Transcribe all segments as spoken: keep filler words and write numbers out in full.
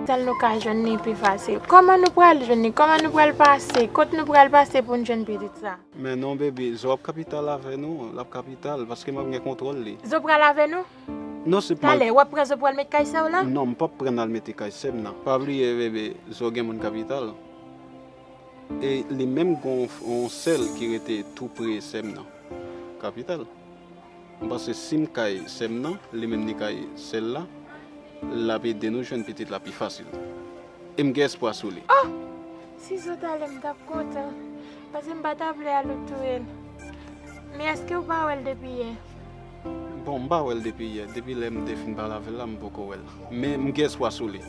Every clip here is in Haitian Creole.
Sèl nou ka jwenn li pi fasil. Kòman nou pral jwenn li? Kòman nou pral pase? Kot nou pral pase pou n jwenn pitit sa? Men non, baby, Zo ap kapital avè nou, l ap kapital, paske m ap gen kontwòl li. Zo pral avè nou? Non, se Talè, w ap pran Zo pou al met kay sè w la? Non, m p ap pran l al mete kay sè m nan. Pa bliye, baby, Zo gen moun kapital. E li menm gen yon, yon sè l ki rete tou pre sè m nan. Kapital. M panse si m kay sè m nan, li menm li kay sè l la, l ap ede nou jwenn pitit la pi fasil. E m gen espwa sou li. Oh! Si Zo t ale, m t ap kontan. Paske m pa ta vle al ou touye l. Men èske w pa wè l depi yè? Bon, m pa wè l depi yè. Depi lè m te fin pale avè l la, m poko wè l. Men m gen espwa sou li.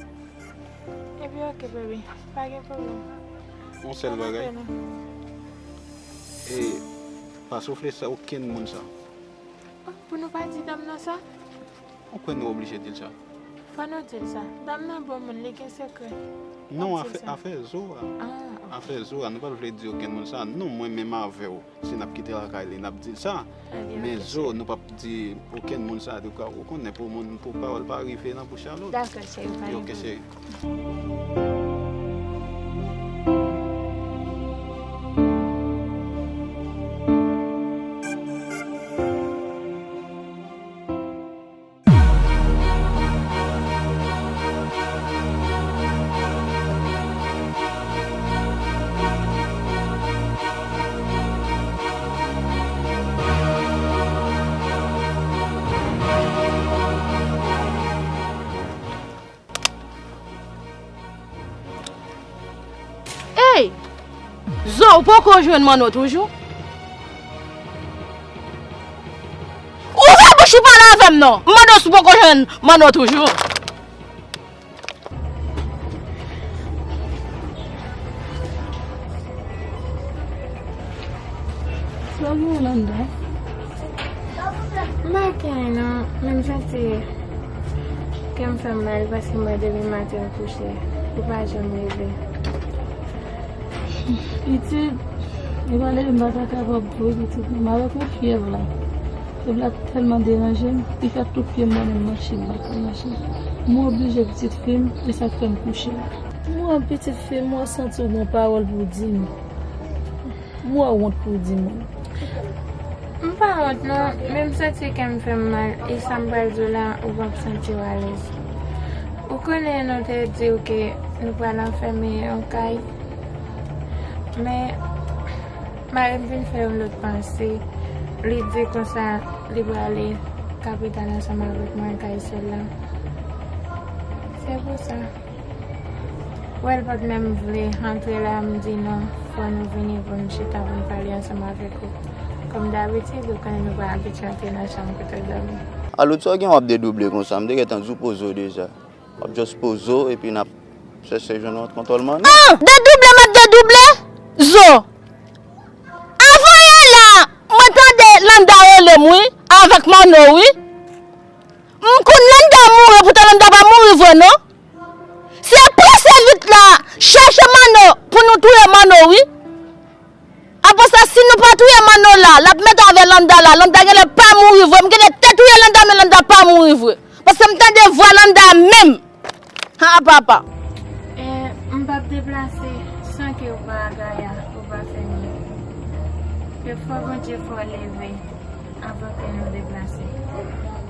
Epi oke, baby. Pa gen pwoblèm. Yon sèl bagay. E pa soufle sa okenn moun sa. Oh, pou nou pa di dam nan sa? Ou kwè nou oblije di l sa? Fò nou di l sa. Dam nan bon moun, li gen sekrè. Non, afè, afè Zo a. Ah, ok. Afè Zo a, nou pa t vle di okenn moun sa. Non, mwen menm avè w, si n ap kite lakay li, n ap di l sa. Men Zo, nou p ap di okenn moun sa. Ou konnen pou moun, pou pawòl pa rive nan bouch a lòt. Dakò, cheri, pa gen pwoblèm. Ok, cheri. Ey! Zo, ou poko jwenn Manno toujou? Ouvè bouch ou pale avè m non! M mande w si w poko jwenn Manno toujou. Sa gen Landa? M pa gen anyen non, men m santi kè m fè m mal paske m wè depi maten m kouche, ou pa janm leve. Pitit, e pa leve m pa ta kapab vre pitit non, m avèk yon fyèv la. Fyèv la tèlman deranje m, li fè tout pye m mwen menm mache m pa ka mache. M oblije pitit fi m, e sa k fè m kouche. M wè pitit fi m, m wè santi w gon pawòl pou w di m. M wè w wont pou w di moun. M pa wont non, men m santi kè m fè m mal, e sa m pral di w la, ou p ap santi w alèz. Ou konnen nou te di w ke nou pral anfème yon kay, men mari m vin fè yon lòt panse, li di konsa li prale kapital ansanm avèk mwen kay sè l la. Se pou sa. Wè l pa t menm vle antre la, m di non, fò nou vini pou n chita pou n pale ansanm avèk ou. Kòm dabitid, ou konnen nou pa abitye antre nan chanm kote w dòmi. Alò, sa w gen w ap dedouble konsa? M te gentan di w poze w deja. W ap just poze w epi n ap chèche jwenn yon kontwòl Manno. Ah! Dedouble m ap dedouble? Zo! Avan yè la, mwen tande Landa rele m wi, avèk Manno wi. M konn Landa mouri, poutan Landa pa mouri vre non. Se prese vit la, chèche Manno pou nou touye Manno wi. Apre sa, si nou pa touye Manno la, l ap mete avè Landa la, Landa genlè pa mouri vre. M genlè te touye Landa, men Landa pa mouri vre. Paske m tande vwa Landa menm. Ha, papa. E, m p ap deplase san ke ou pa gaya, ou pa fè mye. Ke fò Bondye fè w leve. Avan ke nou deplase.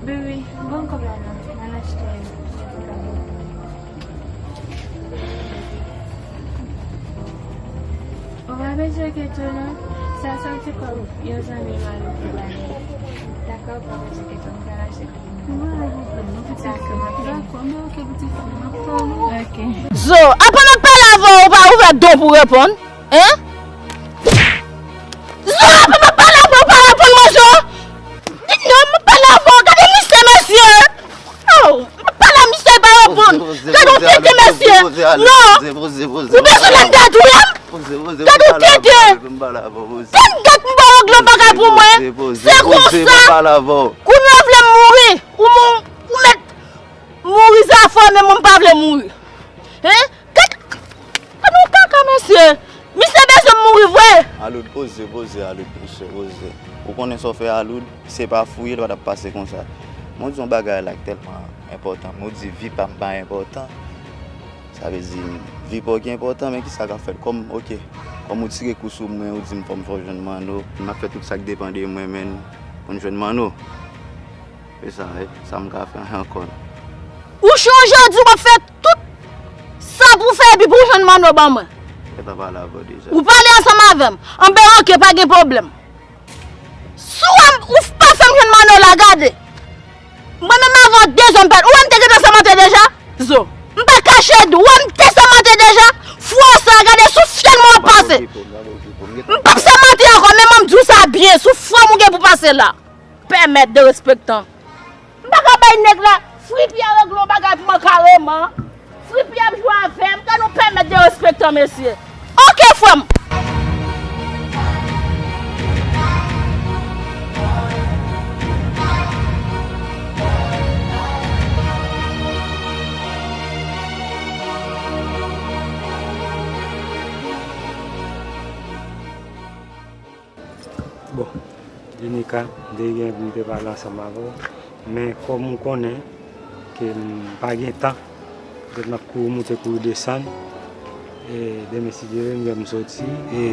Baby, ban m kòb la non, m al achte yon ti kado. Ou pa bezwen kite non, sa se yon ti kòb yon zanmi mari m te ba m. Dakò, ou pa bezwen kite, m pral achte pou ou. Dakò, m ap fè. Dakò, men oke, pitit fi, m ap tann ou. Oke. Zo, apa m ap pale avè w, ou pa ouvè don pou reponn? Hein? Zo, apa m ap pale avè w, ou pa reponn mwen, Zo? Di non, m ap pale avè w, gade misye, mesye. Oh, m ap pale a misye, li pa reponn. Gade yon tenten, mesye. Non. Ou bezwen Landa tou la? Gade yon tenten. Tenten, gade m ba w yon gwo bagay pou mwen. Se konsa. Kounye a w vle m mouri. Ou mou-, ou mèt mouri zafè, men mwen m pa vle mouri. Hein? Gad, gad yon kaka, mesye. Misye bezwen Aloud, poze, poze, Aloud, mesye, poze. Ou konnen sa w fè Aloud, se pa fouye, l pa t ap pase konsa. Mwen di yon bagay la ki tèlman enpòtan, mwen di vi pa m pa enpòtan. Sa vle di, vi pa w ki enpòtan, men kisa k ap fèt? Kòm, oke, kòm ou tire kou sou mwen, ou di m fò m fè w jwenn Manno, m ap fè tout sa k depann de mwen, men pou n jwenn Manno. E sa, e sa m ka fè ankò. Ou chonje w di w ap fè tout sa pou w fè epi pou w jwenn Manno ban mwen. Gentan pale avè w deja. Ou pale ansanm avè m. Anben, oke, pa gen pwoblèm. Si w wè m, ou pa fè m jwenn Manno la, gade. Mwen menm avè w de zòn pèt. Ou wè m te gentan samante deja? Zo. M pa kache di w. Ou wè m te samante deja? Fwa sa, gade sou fyèl mwen w ap pase. M p ap samante ankò, men mwen m di w sa byen, sou fwa m ou gen pou pase la. Pèmèt derespektan. M pa ka bay nèg la, Fripi a regle yon bagay pou mwen kareman. Fripi ap jwe avè m, gade yon pèmèt derespektan, mesye. Oke, frè m. Bon, Denika, m te gen pou m te pale ansanm avè w, men kòm ou konnen ke m pa gen tan, petèt m ap kouri moute, kouri desann, e demen, si Dye vle, m gen pou m soti, e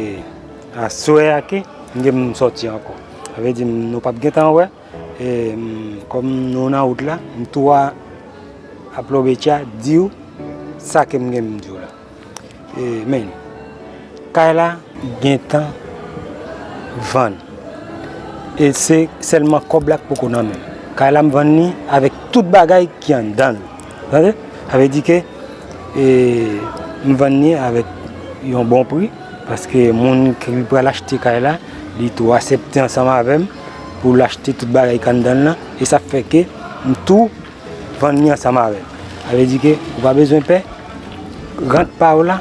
aswè a ke m gen pou m soti ankò. Sa vle di, nou p ap gen tan wè, e m, kòm nou nan wout la, m tou a, ap lòbetya, di w sa ke m gen pou m di w la. E, men, kay la gentan vann. E se sèlman kòb la k poko nan men m. Kay la, m vann li avèk tout bagay ki anndan l. Tande? Sa vle di ke, e, m vann li avèk yon bon pri, paske moun ki pral achte kay la, li tou aksepte ansanm avè m pou l achte tout bagay ki anndan l lan. E sa fè ke m tou vann li ansanm avè l. Sa vle di ke ou pa bezwen pè, rant pa w la,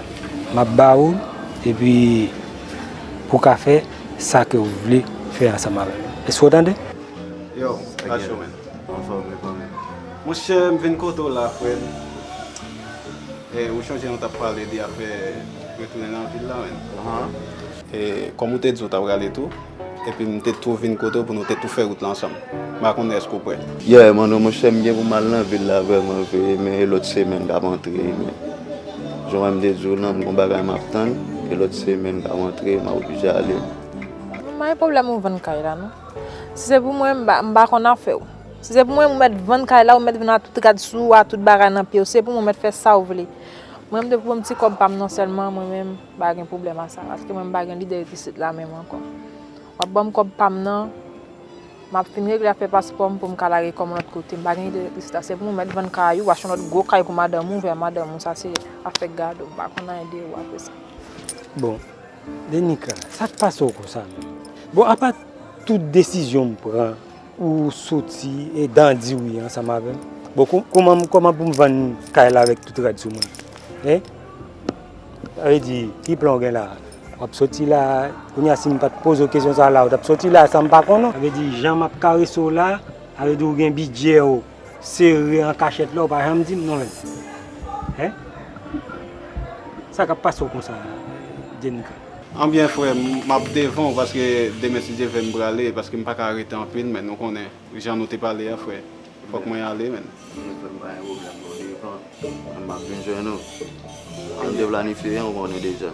m ap ba ou l, epi pou w ka fè sa ke w vle fè ansanm avè l. Èske w tande? Yo, Acho, men. Anfòm, men, kòman? Monchè, m vin kote w la, frè m. E, ou chonje nou t ap pale de afè retounen nan vil la, men. Ahan. E, kòm ou te di w t ap rale tou, epi m te tou vin kote w pou nou te tou fè wout la ansanm. M pa konnen èske w prè. Yeah, Manno, monchè, m gen pou m al nan vil la vrèman vre, men e lòt semèn k ap antre, men jan m te di w lan, m gon bagay m ap tann, e lòt semèn k ap antre, m ap oblije ale. M pa gen pwoblèm ou vann kay la, non. Si se pou mwen, m pa, m pa konn afè w. Si se pou mwen, ou mèt vann kay la, ou mèt vin a tout rad sou ou, a tout bagay nan pye w. Se pou mwen, ou mèt fè sa w vle. Mwen, m te pou yon ti kòb pa m nan sèlman, mwen menm, m pa gen pwoblèm a sa. Paske mwen, m pa gen lide ret isit la menm ankò. W ap ban m kòb pa m nan, m ap fin regle afè paspò m pou m ka lage kò m lòt kote. M pa gen lide ret isit la. Se pou mwen, ou mèt vann kay ou, achte yon lòt gwo kay pou madanm ou, vè madanm ou. Sa se afè gado, m pa konn anyen de ou apre sa. Bon, Denika, sa k pase w konsa menm? Bon, apa tout desizyon m pran, ou soti e dan di wi ansanm avè m? Bon, kou-, kòman, kòman pou m vann kay la avèk tout rad sou mwen? Hein? Sa vle di, ki plan w gen la? W ap soti la, kounye a si m pa t poze w kesyon sa la, w t ap soti la san m pa konnen w. Sa vle di, jan m ap karese w la, sa vle di w gen bidjè w sere an kachèt la, ou pa janm di m non, men. Hein? Sa k ap pase w konsa, Denika? Anbyen, frè m, m ap devan w, paske demen, si Dye vle, m prale, paske m pa ka rete anpil, men ou konnen, jan nou te pale a, frè. Fòk mwen ale, men. Anbyen, frè m, pa gen pwoblèm, non, devan. M ap vin jwenn ou. Jan m te planifye an, ou konnen deja.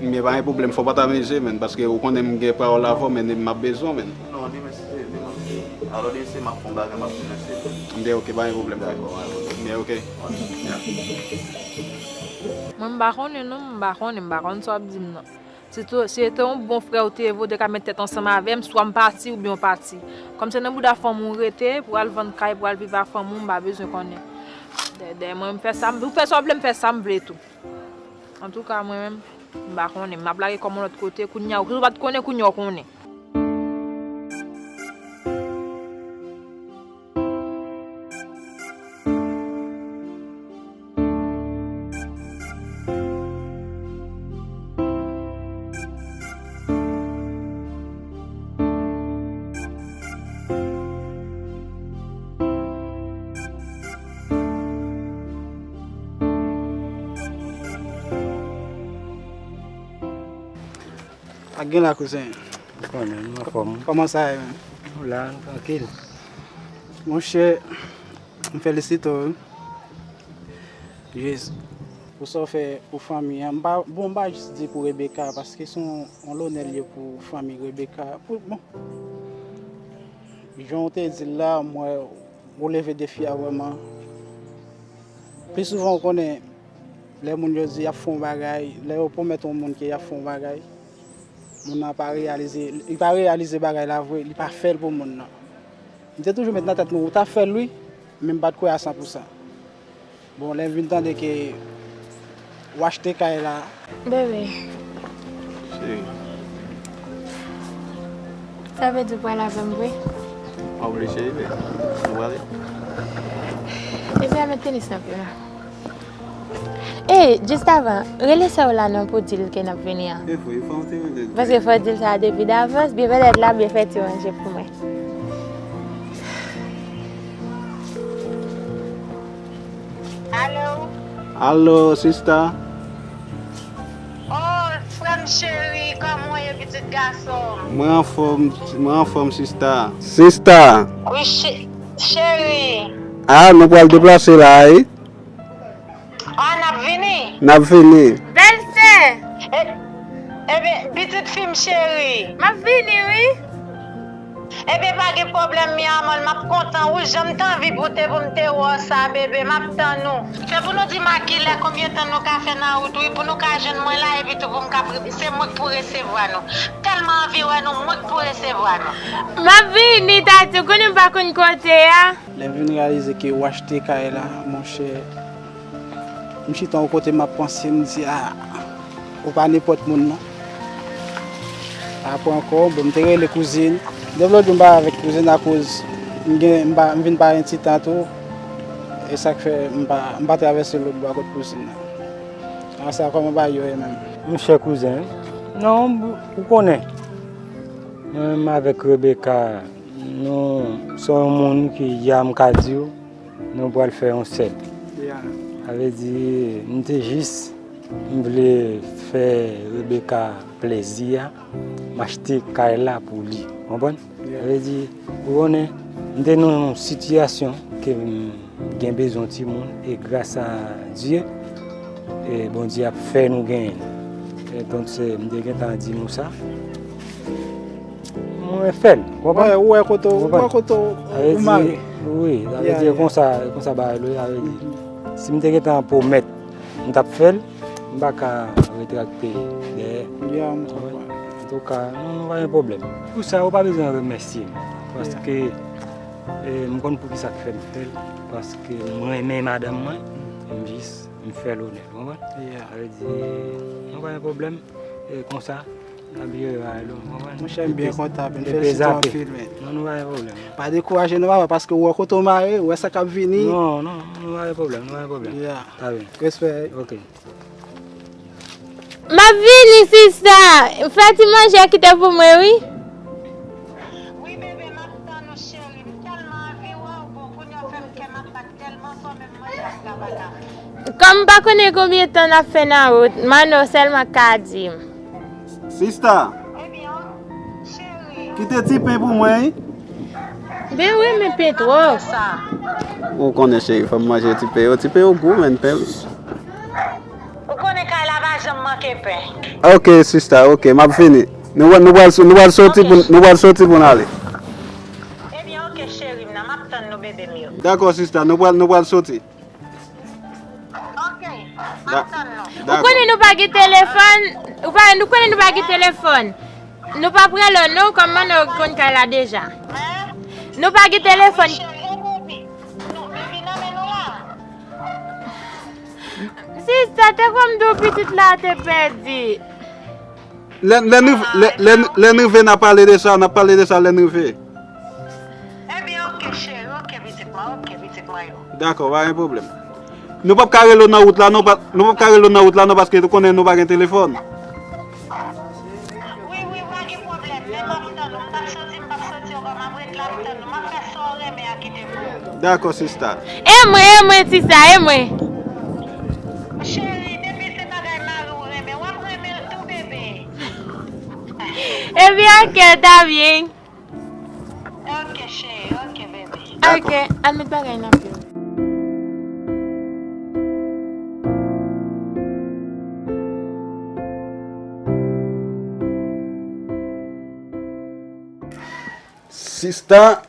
Ebyen, pa gen pwoblèm, fò w pa t amize, men, paske ou konnen m gen pawòl avè w, men m ap bezwen w, men. Non, demen si Dye vle, m ap vini. Alò, demen si m ap fè yon bagay, m ap vin mesye. Ebyen, oke, pa gen pwoblèm, frè. Dakò, pa gen pwoblèm. Ebyen, oke. Mwen, m pa konnen, non, m pa konnen, m pa konn sa w ap di m, non. Si te, si te yon bon frè ou te ye, ou te ka met tèt ansanm avè m, swa m pati oubyen w pati. Kòm se nan bouda fanmi w rete, pou al vann kay, pou al viv a fanmi w, m pa bezwen konnen. Dè, dè mwen, m fè sa m, ou fè sa w vle, m fè sa m vle tou. Antouka, mwen menm, m pa konnen. M ap lage kò m yon lòt kote, kounye a, ou pa t konnen, kounye a w konnen. Sa k gen la, kouzen? Ou konnen, nou anfòm. Kòman sa ye menm? Nou la, nou trankil. Monchè, m felisite w, wi. Jis pou sa w fè pou fanmi an. M pa, bon, m pa jis di pou Rebecca, paske se yon, yon lonè l ye pou fanmi Rebecca. Pou, bon, jan w te di l la, m wè ou leve defi a vrèman. Pli souvan, w konnen, lè moun yo di y ap fè yon bagay, lè yo pwomèt yon moun ke y ap fè yon bagay, moun nan pa reyalize, li pa reyalize bagay la vre, li pa fè l pou moun nan. M te toujou met nan tèt mwen, ou t ap fè l wi, men m pa t kwè a san pou san. Bon, lè m vin tande ke w achte kay la. Bebe. Cheri. Sa vle di w pral avè m vre? Pa oblije, bebe. Nou prale. Epi a met tenis nan pye la. Ey, jis avan, rele sè w la non pou di l ke n ap vini an. E vre, fò w te rele l. Paske fò w di l sa depi davans, byen petèt l ap byen fè ti manje pou mwen. Alo? Alo, sista? Oh, frè m cheri, kòman w ye, pitit gason m? Mwen anfòm, mwen anfòm, sista. Sista! Wi, che-, cheri. Ah, nou pral deplase la, wi. Ah, n ap vini? N ap vini. Bèl sè! E, ebyen, pitit fi m cheri. M ap vini, wi. Ebyen, pa gen pwoblèm, mi amor, m ap kontan, wi, jan m t anvi pou te, pou m te wè w sa, bebe, m ap tann ou. Se pou nou di m a kilè, konbyen tan nou ka fè nan wout, wi, pou nou ka jwenn mwen la, epi tou pou m ka pre-, se mwen k pou resevwa nou. Tèlman anvi wè nou, mwen k pou resevwa nou. M ap vini, tati, ou konnen m pa konn kote a. Lè m vin reyalize ke w achte kay la, monchè, m chita yon kote m ap panse, m di, ah, ou pa nenpòt moun non. Apre ankò, bon, m te rele kouzin. Depi lòt jou m pa avèk kouzin akoz m gen, m pa, m vin pa gen ti tan tou. E sa k fè m pa, m pa travèse lòt bò a kot kouzin nan. Apre sa, kòman bagay yo ye menm? Monchè kouzen, non, ou konnen. Mwen menm avèk Rebecca, nou se yon moun ki, ya m ka di w, nou pral fè yon sèl. Ya. Sa vle di, m te jis, m vle fè Rebecca plezi a, m achte kay la pou li. Konprann? Ya. Sa vle di, ou konnen, m te nan yon sitiyasyon ke m gen bezwen timoun, e gras a Dye, e Bondye ap fè nou genyen l. E donk, se, m te gentan di nou sa. Mwen fè l, ou konprann? Wè, ou wè kote w, ou wè kote w, ou mare. Wi, sa vle di konsa, konsa bagay yo ye, sa vle di. Si m te gentan pwomèt, m t ap fè l, m pa ka retrakte dèyè. Ya, m konprann. Antouka, non, nou pa gen pwoblèm. Pou sa, ou pa bezwen remèsye m. Paske, e, m konn poukisa k fè m fè l. Paske mwen renmen madanm mwen, m jis, m fè l onè, ou konprann? Ya. Sa vle di, nou pa gen pwoblèm. E konsa, N ap jere bagay yo, ou konprann? Monchè, m byen kontan, men m felisite w anpil, men. Non, nou pa gen pwoblèm. Pa dekouraje non, papa, paske w wè kote w mare, w wè sa k ap vini. Non, non, nou pa gen pwoblèm, nou pa gen pwoblèm. Ya. Ta byen. Respè. Ok. M ap vini, sista. Fè ti manje kite pou mwen, wi. Wi, bebe, m ap tann ou, cheri. M tèlman anvi wè w, bon, kounye a w fè m kè m ap bat tèlman fò, menm manje m pa ka. Kòm m pa konnen konbyen tan n ap fè nan wout, Manno sèlman ka di m. Sista, kite ti pen pou mwen, wi. Ben wi, men pen twòp. Ou konnen, cheri, fò m manje ti pen yo. Ti pen yo gou, men pen. Ou konnen kay la pa janm manke pen. Ok, sista, ok, m ap vini. Nou, nou pral, nou pral soti pou, nou pral soti pou n ale. Ebyen, ok, cheri m nan, m ap tann nou, bebe m yo. Dakò, sista, nou pral, nou pral soti. Ok, m ap tann nou. Ou konnen nou pa gen telefòn, ou pa, nou konnen nou pa gen telefòn. Nou pa pran lò non, kòm Manno konn kay la deja. Nou pa gen telefòn. Sista, te konn di w pitit la te pèdi. Lè, lè n rive, lè, lè, lè n rive, n a pale de sa, n ap pale de sa lè n rive. Ebyen, ok, cheri, ok, pitit mwen, ok, pitit mwen yo. Dakò, pa gen pwoblèm. Nou p ap ka rele w nan wout la, non, pa, nou p ap ka rele w nan wout la, non, paske nou konnen nou pa gen telefòn. Wi, wi, pa gen pwoblèm, men m ap tann ou, m p ap soti, m p ap soti ankò, m ap ret la, m ap tann ou, m ap fè sa w renmen a kite pou ou. Dakò, sista. E mwen, e mwen, sista, e mwen. Cheri, depi se bagay mari w renmen, w ap renmen l tou, bebe. Ebyen, oke, ta byen. Ok, cheri, ok, baby. Dakò. Ok, al met bagay nan pye w. Sista,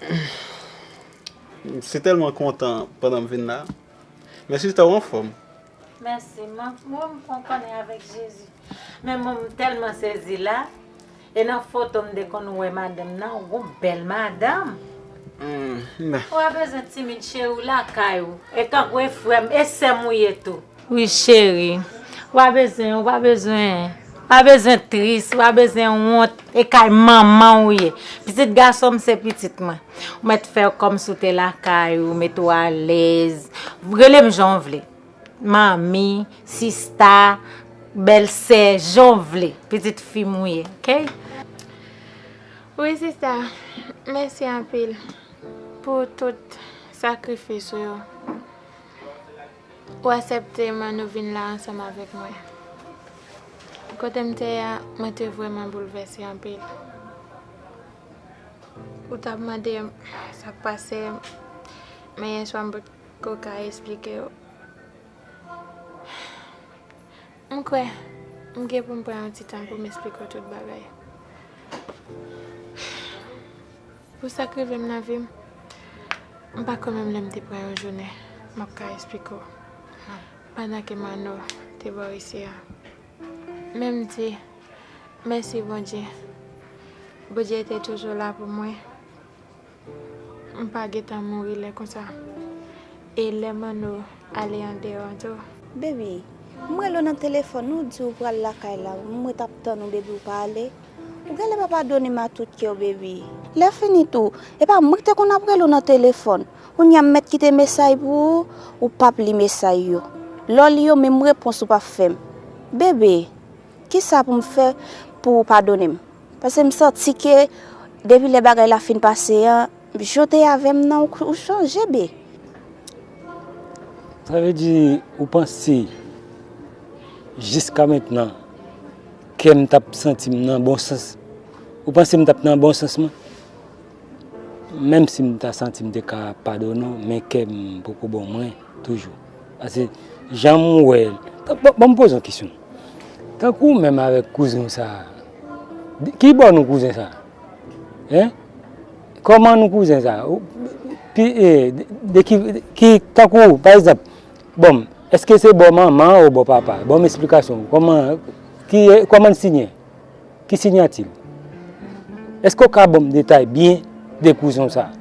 m si tèlman kontan pandan m vin la. Men sista, w anfòm? Mèsi, man. Mwen, m konn konnen avèk Jezi. Men mwen, m tèlman sezi la. E nan foto, m te konn wè madanm nan, yon bèl madanm. Hmm, men. Ou pa bezwen timid, cheri, w lakay ou. E tankou e frè m, e sè m ou ye tou. Wi, cheri. Ou pa bezwen, ou pa bezwen, ou pa bezwen tris, ou pa bezwen wont. E kay manman w ye. Pitit gason m se pitit mwen. Ou mèt fè kòmsi w te lakay ou, mete w alèz. Rele m jan w vle. Manmi, sista, bèlsè, jan w vle. Pitit fi m ou ye, oke? Wi, sista. Mèsi anpil pou tout sakrifis ou yo. Ou aksepte m an, nou vin la ansanm avèk mwen. Kote m te ye a, mwen te vrèman boulvèse anpil. Ou t ap mande m sa k pase m, men yèswa m potko ka esplike w. M kwè m gen pou m pran yon ti tan pou m esplike w tout bagay. Pou sa k rive m nan vi m, m pa kwè menm lè m te pran yon jounen m ap ka esplike w pandan ke Manno te bò isi a. Men m di, mèsi Bondye. Bondye te toujou la pou mwen. M pa gentan mouri lè konsa. E lè Manno ale andeyò an tou. Baby, m rele w nan telefòn, ou di w pral lakay la. Mwen t ap tann ou, baby, ou pa ale. Ou genlè pa padone m a tout kè w, baby. Lè fini tou, e pa mwen ki te konn ap rele w nan telefòn. Kounye a m mèt kite mesay pou ou, ou p ap li mesay yo. Lè w li yo, menm repons ou p ap fè m. Baby, kisa pou m fè pou ou padone m? Paske m santi ke depi lè bagay la fin pase an, jan w te ye avè m nan, ou, ou chanje, baby. Sa vle di, ou panse jiska mentnan kè m t ap santi m nan bon sans? Ou panse m t ap nan bon sans mwen? Menm si m ta santi m te ka padone w, men kè m poko bò mwen toujou. Paske jan m wè l, bon, bon, m poze yon kesyon. Tankou ou menm avèk kouzen w sa a, ki bò nou kouzen sa a? Hein? Kòman nou kouzen sa a? Ou, pi, eh, de, de ki, ki, tankou, pa egzanp, bon, èske se bò manman ou bò papa? Ban m esplikasyon. Kòman, ki, kòman l siyen? Ki siyati l? Èske w ka ban m detay byen de kouzen w sa a?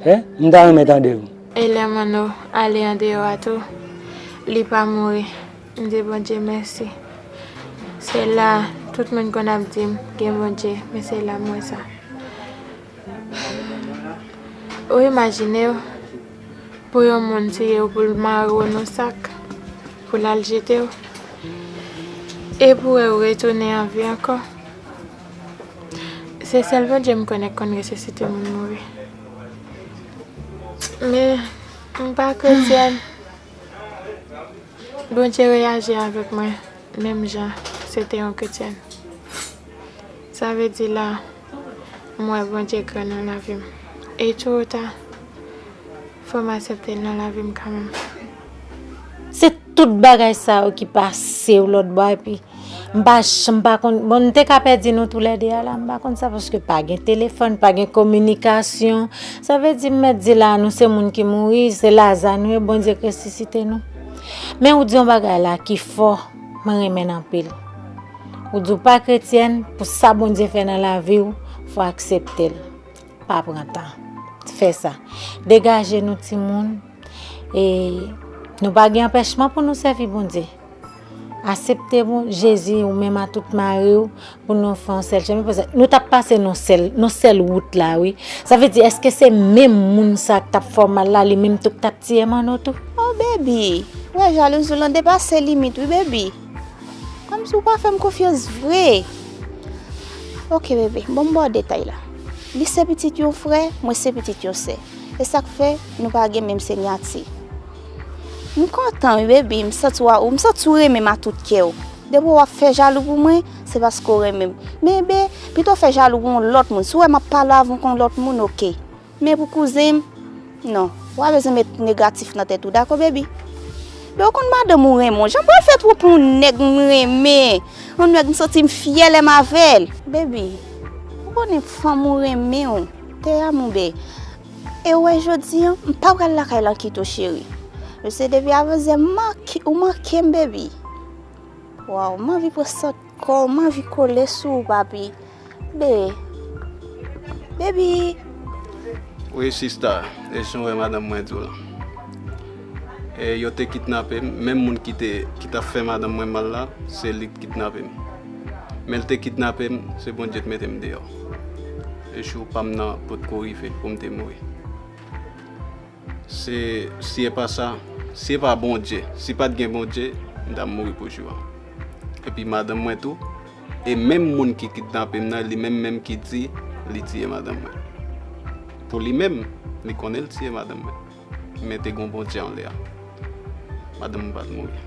Hein? M ta renmen tande w. E lè Manno ale andeyò a tou, li pa mouri. M di Bondye mèsi. Se la, tout moun konn ap di m gen Bondye, men se la m wè sa. Ou imajine w, pou yon moun tiye w, pou l mare w nan sak, pou l al jete w, e pou wè w retounen an vi ankò. Se sèl Bondye m konnen k konn resisite moun mouri. Men, m pa kretyèn. Bondye reyaji avèk mwen menm jan se te yon kretyèn. Sa vle di la, m wè Bondye gran nan lavi m. E to ou ta, fò m aksepte l nan lavi m kanmenm. Se tout bagay sa yo ki pase w lòt bò a, epi m pa janm pa konn, bon, m te ka pèdi nou toulède a la, m pa konn sa, paske pa gen telefòn, pa gen kominikasyon. Sa vle di, m mèt di la, nou se moun ki mouri, se Laza nou ye, Bondye k resisite nou. Men ou di yon bagay la ki fò, mwen renmen l anpil. Ou di w pa kretyèn, pou sa Bondye fè nan lavi w, fò aksepte l. Pa pran tan. Fè sa. Degaje nou, timoun. E nou pa gen anpèchman pou nou sèvi Bondye. Aksepte bon, Jezi, ou menm a tout mari w, pou nou fè yon sèl chemen. Paske nou t ap pase nan sèl, nan sèl wout la, wi. Sa vle di, èske se menm moun sa k t ap fè w mal la, li menm tou k t ap tiye Manno tou? Oh, baby, wè jalouzi w lan depase limit, wi, baby. Kòmsi w pa fè m konfyans vre. Ok, bebe, bon, m ba w detay la. Li se pitit yon frè, mwen se pitit yon sè. E sa k fè nou pa gen menm siyati. M kontan, wi, baby, m santi w, m santi w renmen m a tout kè w. Depi w ap fè jalou pou mwen, se paske w renmen m. Men, be, pito w fè jalou pou yon lòt moun. Si w wè m ap pale avè w kon lòt moun, oke. Men pou kouzen m, non. W pa bezwen met negatif nan tèt ou, dakò, baby? Be, w konn madanm ou renmen w. Jan m pral fè twou pou yon nèg m renmen? Yon nèg m santi m fyè lè m avè l. Baby, ou konnen fanm ou renmen w. Te amo, be. E w wè jodi a, m pa pral lakay la kite w, cheri. Mesye, depi avanzè, m manke, ou manke m, baby. Waw, m anvi pran sòt kò w, m anvi kole sou ou, papi. Be. Baby. Wi, sista, e jan w wè madanm mwen di w lan. E yo te kidnape m, menm moun ki te, ki t ap fè madanm mwen mal la, se li k kidnape m. Men l te kidnape m, se Bondye t mete m deyò. E jou pa m nan potko rive pou m te mouri. Se, si e pa sa, si e pa Bondye, si pa t gen Bondye, m t ap mouri pou jou a. Epi madanm mwen tou, e menm moun ki kidnape m nan, li menm menm ki di li tiye madanm mwen. Pou li menm, li konnen l tiye madanm mwen. Men te gen yon Bondye anlè a. Madanm mwen pa t mouri.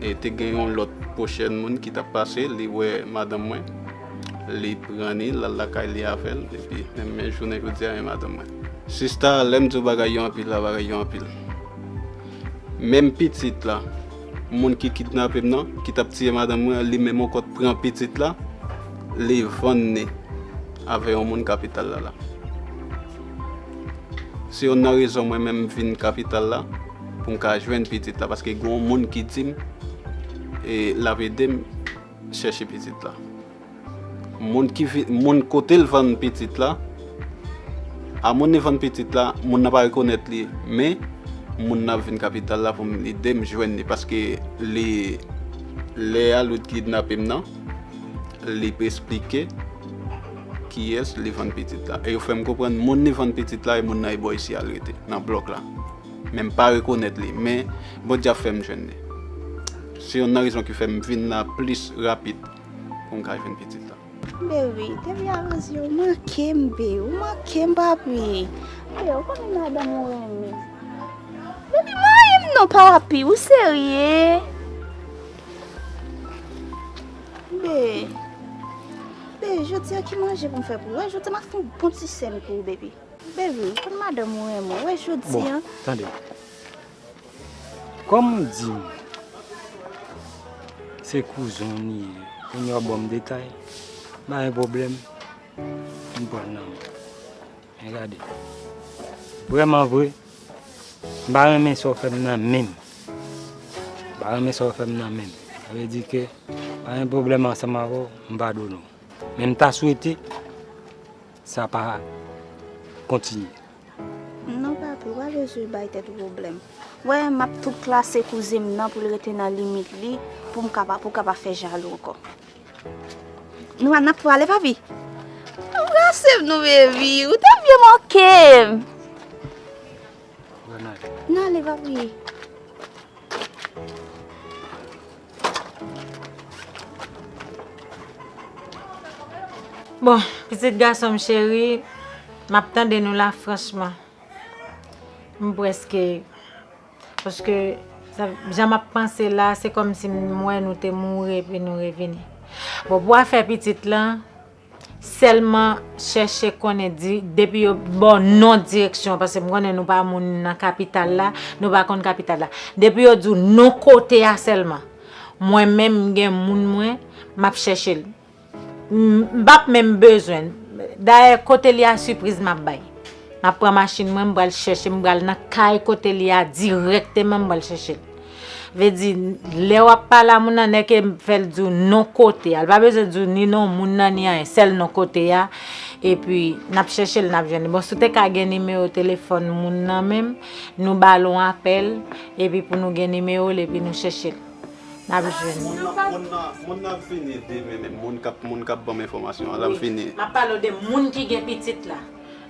E te gen yon lòt pwochèn moun ki t ap pase, li wè madanm mwen, li pran li, l al lakay li avè l, epi menm men jounen jodi a, men madanm mwen. Sista, lè m di w bagay yo anpil la, bagay yo anpil. Menm pitit la, moun ki kidnape m nan, ki t ap tiye madanm mwen, li menm ankò t pran pitit la, li vann li avè yon moun kapital la la. Se youn nan rezon mwen menm vin kapital la, pou m ka jwenn pitit la, paske gen yon moun ki di m, e, l ap ede m chèche pitit la. Moun ki vi-, moun kote l vann pitit la, a moun li vann pitit la, moun nan pa rekonèt li, men moun nan ap vin kapital la pou m ede m jwenn li, paske li, lè a li t kidnape m nan, li pe esplike kiyès li vann pitit la. E yo fè m konprann moun li vann pitit la, e moun nan e bò isi a l rete, nan blòk la. Men m pa rekonèt li, men Bondye ap fè m jwenn li. Se youn nan rezon ki fè m vin la plis rapid pou m ka jwenn pitit la. Baby, depi avan zye w manke m, be, ou manke m, papi. Be, ou konnen madanm ou renmen. Baby, manyen m non, papi, ou serye? Be, be, jodi a ki manje pou m fè pou ou? Wè, jodi a m ap fè yon bon ti sèn pou ou, baby. Baby, ou konn madanm ou renmen w. Wè, jodi a. Bon, tande. Kòm ou di m se kouzen w li ye, kounye a w ban m detay, pa gen pwoblèm, m pran l nan men. Men gade, vrèman vre, m pa renmen sa w fè m nan menm. M pa renmen sa w fè m nan menm. Sa vle di ke pa gen pwoblèm ansanm avè w, m padone w. Men m ta swete sa pa kontinye. Non, papi, ou pa bezwen bay tèt ou pwoblèm. Wè, m ap tou klase kouzen m nan pou l rete nan limit li, pou m kapa-, pou w ka pa fè jalou ankò. Nou, n ap prale, papi. Anbrase m non, baby. Ou te byen manke m. N ale, papi. Bon, pitit gason m cheri, m ap tande nou la, franchman. M prèske, paske sa, jan m ap panse la, se kòmsi m wè nou te mouri epi nou revini. Bon, pou afè pitit lan, sèlman chèche konnen di, depi yo ba w non direksyon, paske m konnen nou pa moun nan kapital la, nou pa konn kapital la. Depi yo di w non kote a sèlman, mwen menm m gen moun mwen, m ap chèche l. M, m p ap menm bezwen. Dayè, kote li a sipriz m ap bay. M ap pran machin mwen, m pral chèche, m pral nan kay kote li a dirèkteman, m pral chèche l. Vle di, lè w ap pale a moun nan, nèke fè l di w non kote a. L pa bezwen di w ni non moun nan, ni anyen. Sèl non kote a. Epi, n ap chèche l, n ap jwenn li. Bon, si w te ka gen nimewo telefòn moun nan menm, nou ba l yon apèl, epi pou nou gen nimewo l, epi nou chèche l. N ap jwenn li. Moun nan, moun nan, moun nan ap vini demen menm. Moun k ap, moun k ap ban m enfòmasyon an, l ap vini. Wi, m ap pale w de moun ki gen pitit la.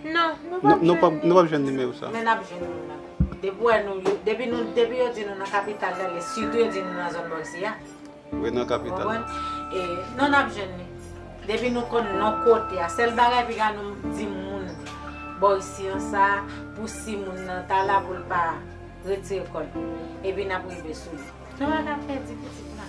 Non, nou p ap jwenn li. Nou p ap, nou p ap jwenn nimewo sa. Men n ap jwenn moun nan. Depi w wè nou, depi nou, depi yo di nou nan kapital la, sitou yo di nou nan zòn bò isi a. Wi, nan kapital la. Konprann? E, non, n ap jwenn li. Depi nou konn non kote a, sèl bagay piga nou di moun bò isi an sa, pou si moun nan ta la pou l pa retire kò l. Epi n ap rive sou li. Nou pa ka pèdi pitit la.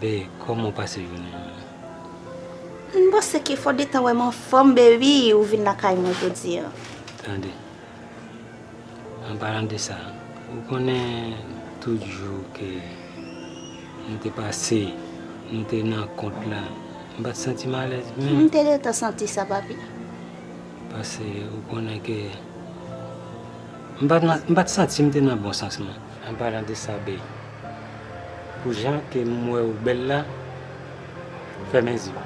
Be, kòman w pase jounen an? M panse ke fò detan w wè m anfòm, baby, ou vin lakay mwen jodi a. Tande. An palan de sa, ou konnen tout jou ke nou te pase, nou te nan kont la, m pa t santi m alèz menm. M te gentan santi sa, papi. Paske ou konnen ke m pa t nan, m pa t santi m te nan bon sans mwen. An palan de sa, be, pou jan ke m wè ou bèl la, fèmen zye w.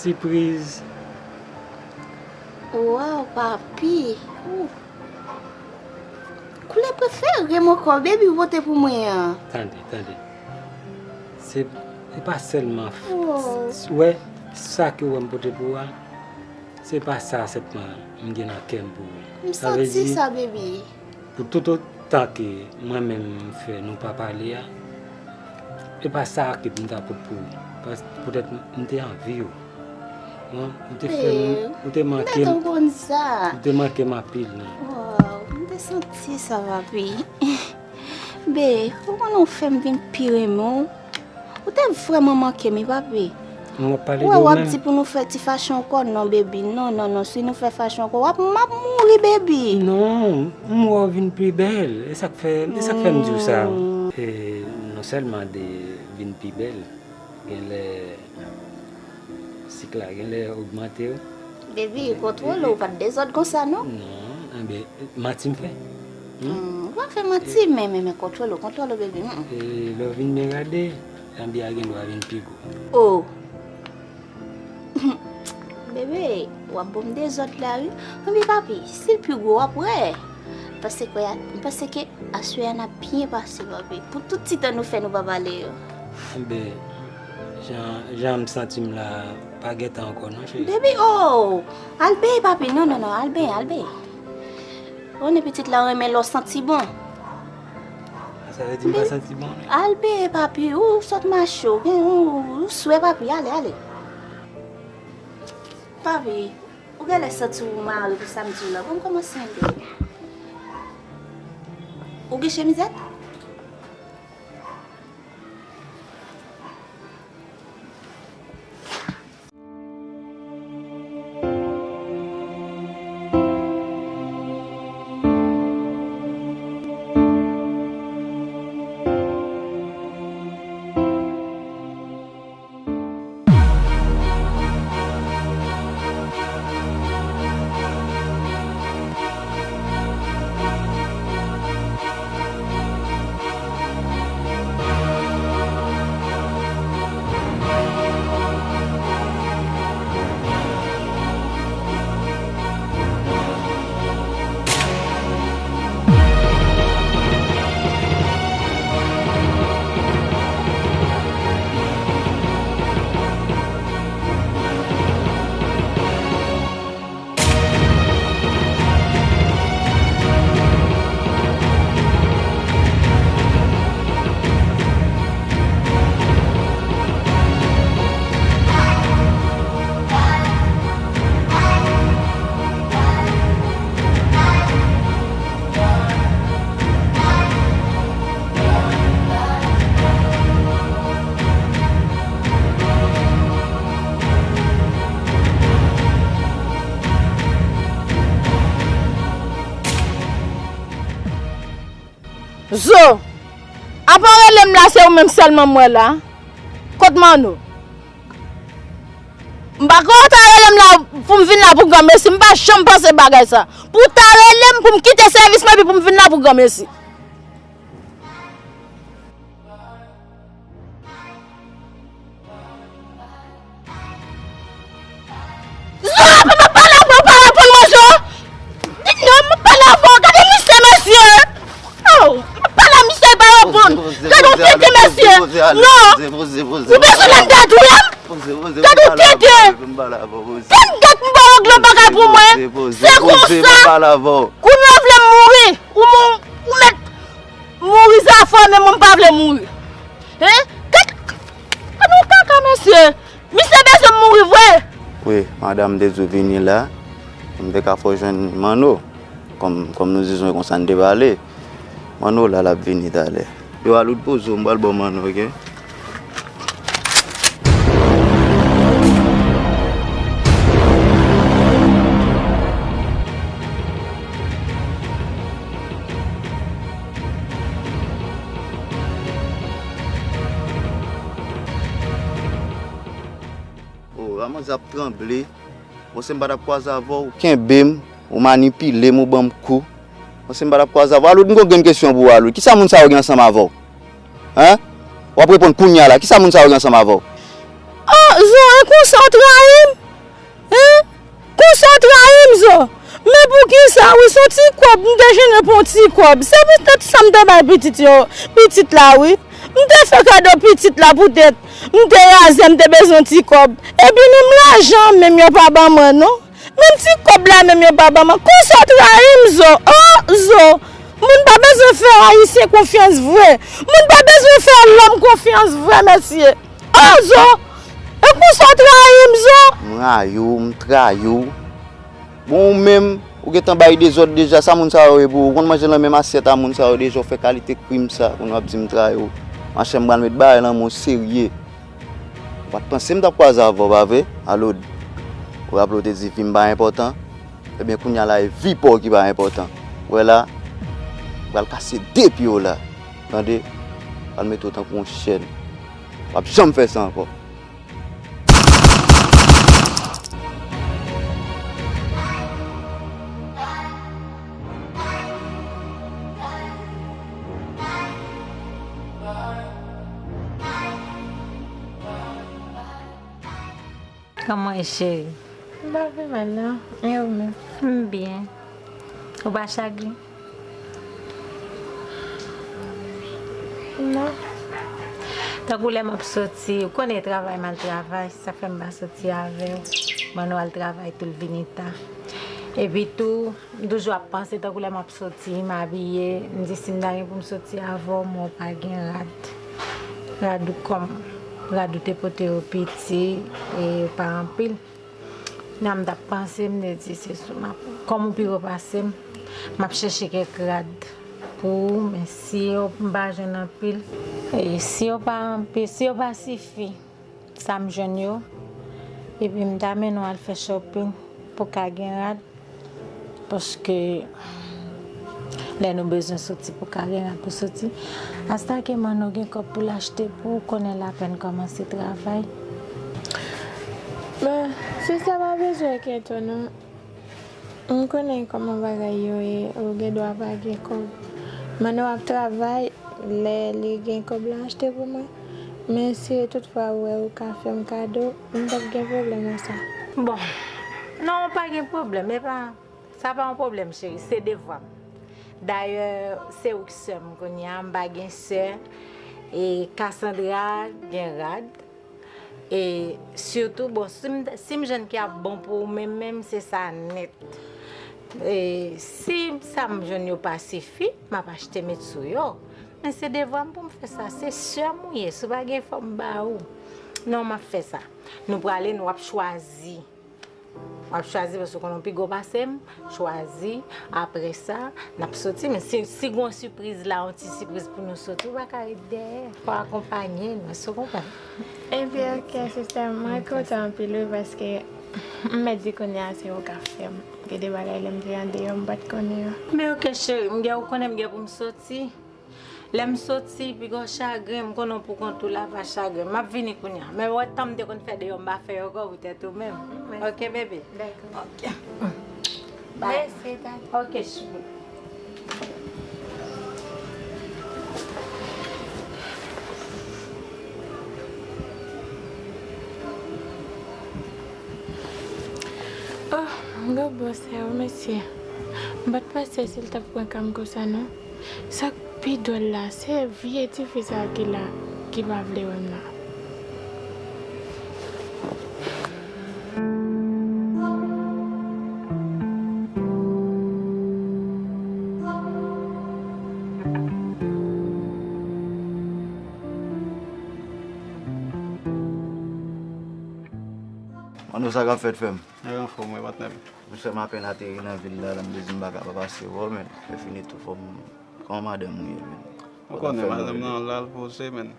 Sipriz. Waw, papi. Ou. Koulè prefere m ankò, baby, ou pote pou mwen an. Tande, tande. Se, se pa sèlman f-, Oh. s-, wè, sa ke w wè m pote pou ou a, se pa sa sèlman m gen nan kè m pou ou. M Sa vle santi di, sa, baby. Pou tout otan ke mwen menm m fè nou pa pale a, e pa sa ke m ta pot pou ou. Pas-, poutèt m te anvi ou. Bon, ou te fè m, Be, ou te m manke m, gentan konn sa. Ou te manke m anpil, non. Waw, m te santi sa, papi. Be, ou konnen ou fè m vin pi renmen w. Ou te vrèman manke m, wi, papi. M w ap pale Wè, de w w ap menm. Di pou nou fè ti fache ankò, non, baby. Non, non, non, si nou fè fache ankò, w ap, m ap mouri, baby. Non, m wè w vin pi bèl. E sa k fè, e sa k fè m di w sa. Mm. E non sèlman de vin pi bèl, genlè sik la genlè ogmante wi. Baby, kontwole w, ou pa t dezòd konsa, non? Non, enben, manti m fè? Hmm? Hmm, ou pa fè manti, men, men, men kontwole w, kontwole w, baby. Hmm. E lè w vin byen gade, lanbi a gen dwa vin pi gwo. Oh! Bebe, w ap ban m dezòd la, wi. Anpi papi, si l pi gwo, w ap wè. Paske, m panse ke aswè a n ap byen pase, papi. Pou tout ti tan nou fè nou pa pale yo. Enben, jan, jan m santi m la, pa gentan ankò non, cheri. Baby, oh! Al benyen, papi. Non, non, non, al benyen, al benyen. Konnen pitit la renmen lè w santi bon. Sa vle di m pa Baby, santi bon, non? Al benyen, papi. Ou sot mache, ou gen, ou, ou swè, papi. Ale, ale. Papi, ou genlè santi w mare pou sa m di w la. Bon, m kòmanse andedan. Ou gen chemizèt? Zo, apa w rele m la, se ou menm sèlman m wè la? Kot Manno? M pa kwè w ta rele m la pou m vin la pou granmesi. M pa janm panse bagay sa. Pou w ta rele m pou m kite sèvis mwen epi pou m vin la pou granmesi. Zo, apa m ap pale avè w, ou pa reponn mwen, Zo? Di non, m ap pale avè w, gade misye, mesye. Oh, m ap pale a misye, li pa reponn. Gade yon tenten, mesye. Non. Ou bezwen lè m ta touye m? Gade yon tenten. Gad, gad, m ba w gwo bagay pou mwen. Se konsa. Kounye a w vle m mouri. Ou mou-, ou mèt mouri zafè, men mwen m pa vle mouri. Hein? Gad, gad yon kaka, mesye. Misye bezwen m mouri vre. Wi, madanm te di w vini la, m te ka fè w jwenn Manno. Kòm, kòm nou di zwen konsa n te pale, Manno la, l ap vini talè. Yo, Aloud, poze w, m pral ba w Manno, oke? O, a manzè ap tranble. Bon, si m pa t ap kwaze avè w, ou kenbe m, ou manipile m, ou ban m kou. Bon, si m pa t ap kwaze avè w, Aloud, m gon grenn kesyon pou ou, Aloud. Kisa moun sa yo gen ansanm avè w? Hen? W ap reponn kounye a la. Kisa moun sa yo gen ansanm avè w? O, Zo, e konsa w trayi m? Hen? Konsa w trayi m, Zo? Men poukisa, wi, se yon ti kòb, m te jwenn pou yon ti kòb. Se poutèt sa m te bay pitit yo, pitit la, wi. M te fè kado pitit la poutèt m te razè, m te bezwen yon ti kòb. Epi menm lajan menm yo pa ban mwen, non. Menm ti kòb la menm yo pa ban mwen. Konsa w trayi m, Zo? O, Zo! Moun pa bezwen fè Ayisyen konfyans vre. Moun pa bezwen fè lòm konfyans vre, mesye. O, Zo! E konsa w trayi m, Zo? M rayi w, m trayi w. Bon, ou menm, ou gentan bay dezòd deja, sa moun sa yo ye pou ou? Ou konn manje nan menm asyèt a moun sa yo deja, ou fè kalite krim sa, kounye a w ap di m trayi w. Machè, m pral met bagay lan men w serye. Ou pa t panse m t ap kwaze avè w, pa vre? Aloud, ou raple w te di vi m pa enpòtan? Ebyen, kounye a la, e vi pa w ki pa enpòtan. Ou wè la, m pral kase de pye w la. Tande? M pral mete w tankou yon chèn. W ap janm fè sa ankò. Kòman w ye, cheri? M pa pi mal, non. E ou menm? M byen. Ou pa chagren? Non. Tankou lè m ap soti, ou konnen travay m al travay, sa fè m pa soti avè w. Manno al travay tou, l vini ta. Epi tou, m toujou ap panse, tankou lè m ap soti, m abiye, m di si m ta gen pou m soti avè w, men w pa gen rad. Rad ou kòm, rad ou te pote yo piti, e yo pa anpil. Nan m t ap panse, m te di se sou m ap, kòm ou pi wo pase m, m ap chèche kèk rad pou ou, men si yo, m pa jwenn anpil, e si yo pa anpil, si yo pa sifi, sa m jwenn yo, epi m ta mennen w al fè shopping pou w ka gen rad. Paske lè nou bezwen soti pou ka gen rad pou soti. Asta ke Manno gen kòb pou l achte pou ou, konnen l apèn kòmanse travay. Bon, sista pa bezwen enkyete w non. M konnen kòman bagay yo ye, ou gen dwa pa gen kòb. Manno ap travay, lè li gen kòb l a achte pou mwen. Men si toutfwa ou wè ou ka fè m kado, m p ap gen pwoblèm nan sa. Bon, non, pa gen pwoblèm, e pa Sa pa yon pwoblèm, cheri, se devwa m. Dayè, se ou k sè m kounye a, m pa gen sè. E Cassandra gen rad. E sitou, bon, si m, si m jwenn ki ap bon pou ou menm, menm, se sa nèt. E si sa m jwenn yo pa sifi, m ap achte met sou yo. Men se devwa m pou m fè sa. Se sè m ou ye, si w pa gen fò m ba ou. Non, m ap fè sa. Nou prale, nou ap chwazi. W ap chwazi paske w konnen w pi gwo pase m. Chwazi, apre sa, n ap soti. Men si, si gen yon sipriz la, yon ti sipriz pou nou soti, ou pa ka ret dèyè. Fò w akonpanye nou, èske w konprann? Ebyen, oke, sista, mwen kontan anpil, wi, paske m mèt di kounye a se ou k ap fè m. Gen de bagay lè m te andeyò, m pa t konnen yo. Men oke, cheri, m gen, ou konnen m gen pou m soti. Lè m soti, piga w chagren, m konnen w poukont ou la, pa chagren. M ap vini kounye a. Men w wè tan m te konn fè deyò, m pa fè yo ankò poutèt ou menm. Mèsi. Oke, bebe? Dakò. Oke. Bye. Mèsi, tati. Oke, chouchou. Oh, m gen bon sè wi, mesye. M pa t panse si l t ap pran ka m konsa, non. Sa k pi dwòl la, se vye tifi sa a ki la, ki pa vle wè m nan. Mano, sa k ap fèt, frè m? Mwen anfòm, wi, patnè m. Monchè, m apèn ateri nan vil la, la, m te di m pa ka pa pase wè w, men. Lè fini tou, fò m... Kòman madanm ou ye, men? Ou konnen madanm nan la l poze, men.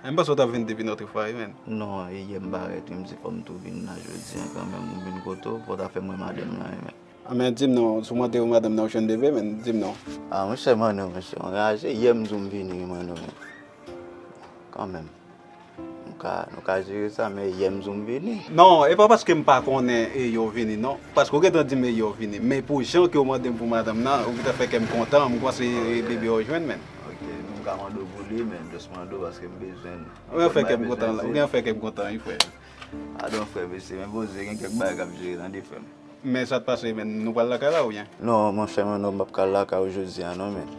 M panse w t ap vin depi Nòtrefwa, wi, men. Non, e yè m parèt, wi, m di fò m tou vin la jodi a kanmenm, m vin kote w, fò w ta fè m wè madanm lan, wi, men. A, men di m non, si w mande w madanm nan, ou jwenn bebe, men, di m non. A, monchè, Mano, monchè, w anraje, yè m di w m vini, wi, Mano, men. Kanmenm. Nou ka, nou ka jere sa, men yè m di w m vini. Non, e pa paske m pa konnen e yo vini, non. Paske w gentan di m e yo vini. Men pou jan ke w mande m pou madanm nan, ou gentan fè kè m kontan, m panse e bebe w jwenn, men. Ok, m ka mande w pou li, men just mande w paske m bezwen l. Ou gentan fè kè m kontan, ou gentan fè kè m kontan, wi, frè. Padon, frè, mesye, men poze, gen kèk bagay k ap jere, tande, frè m. Men sa t pase, men nou pral lakay la oubyen? Non, monchè, Mano, m p ap ka al lakay ou jodi a, non, men.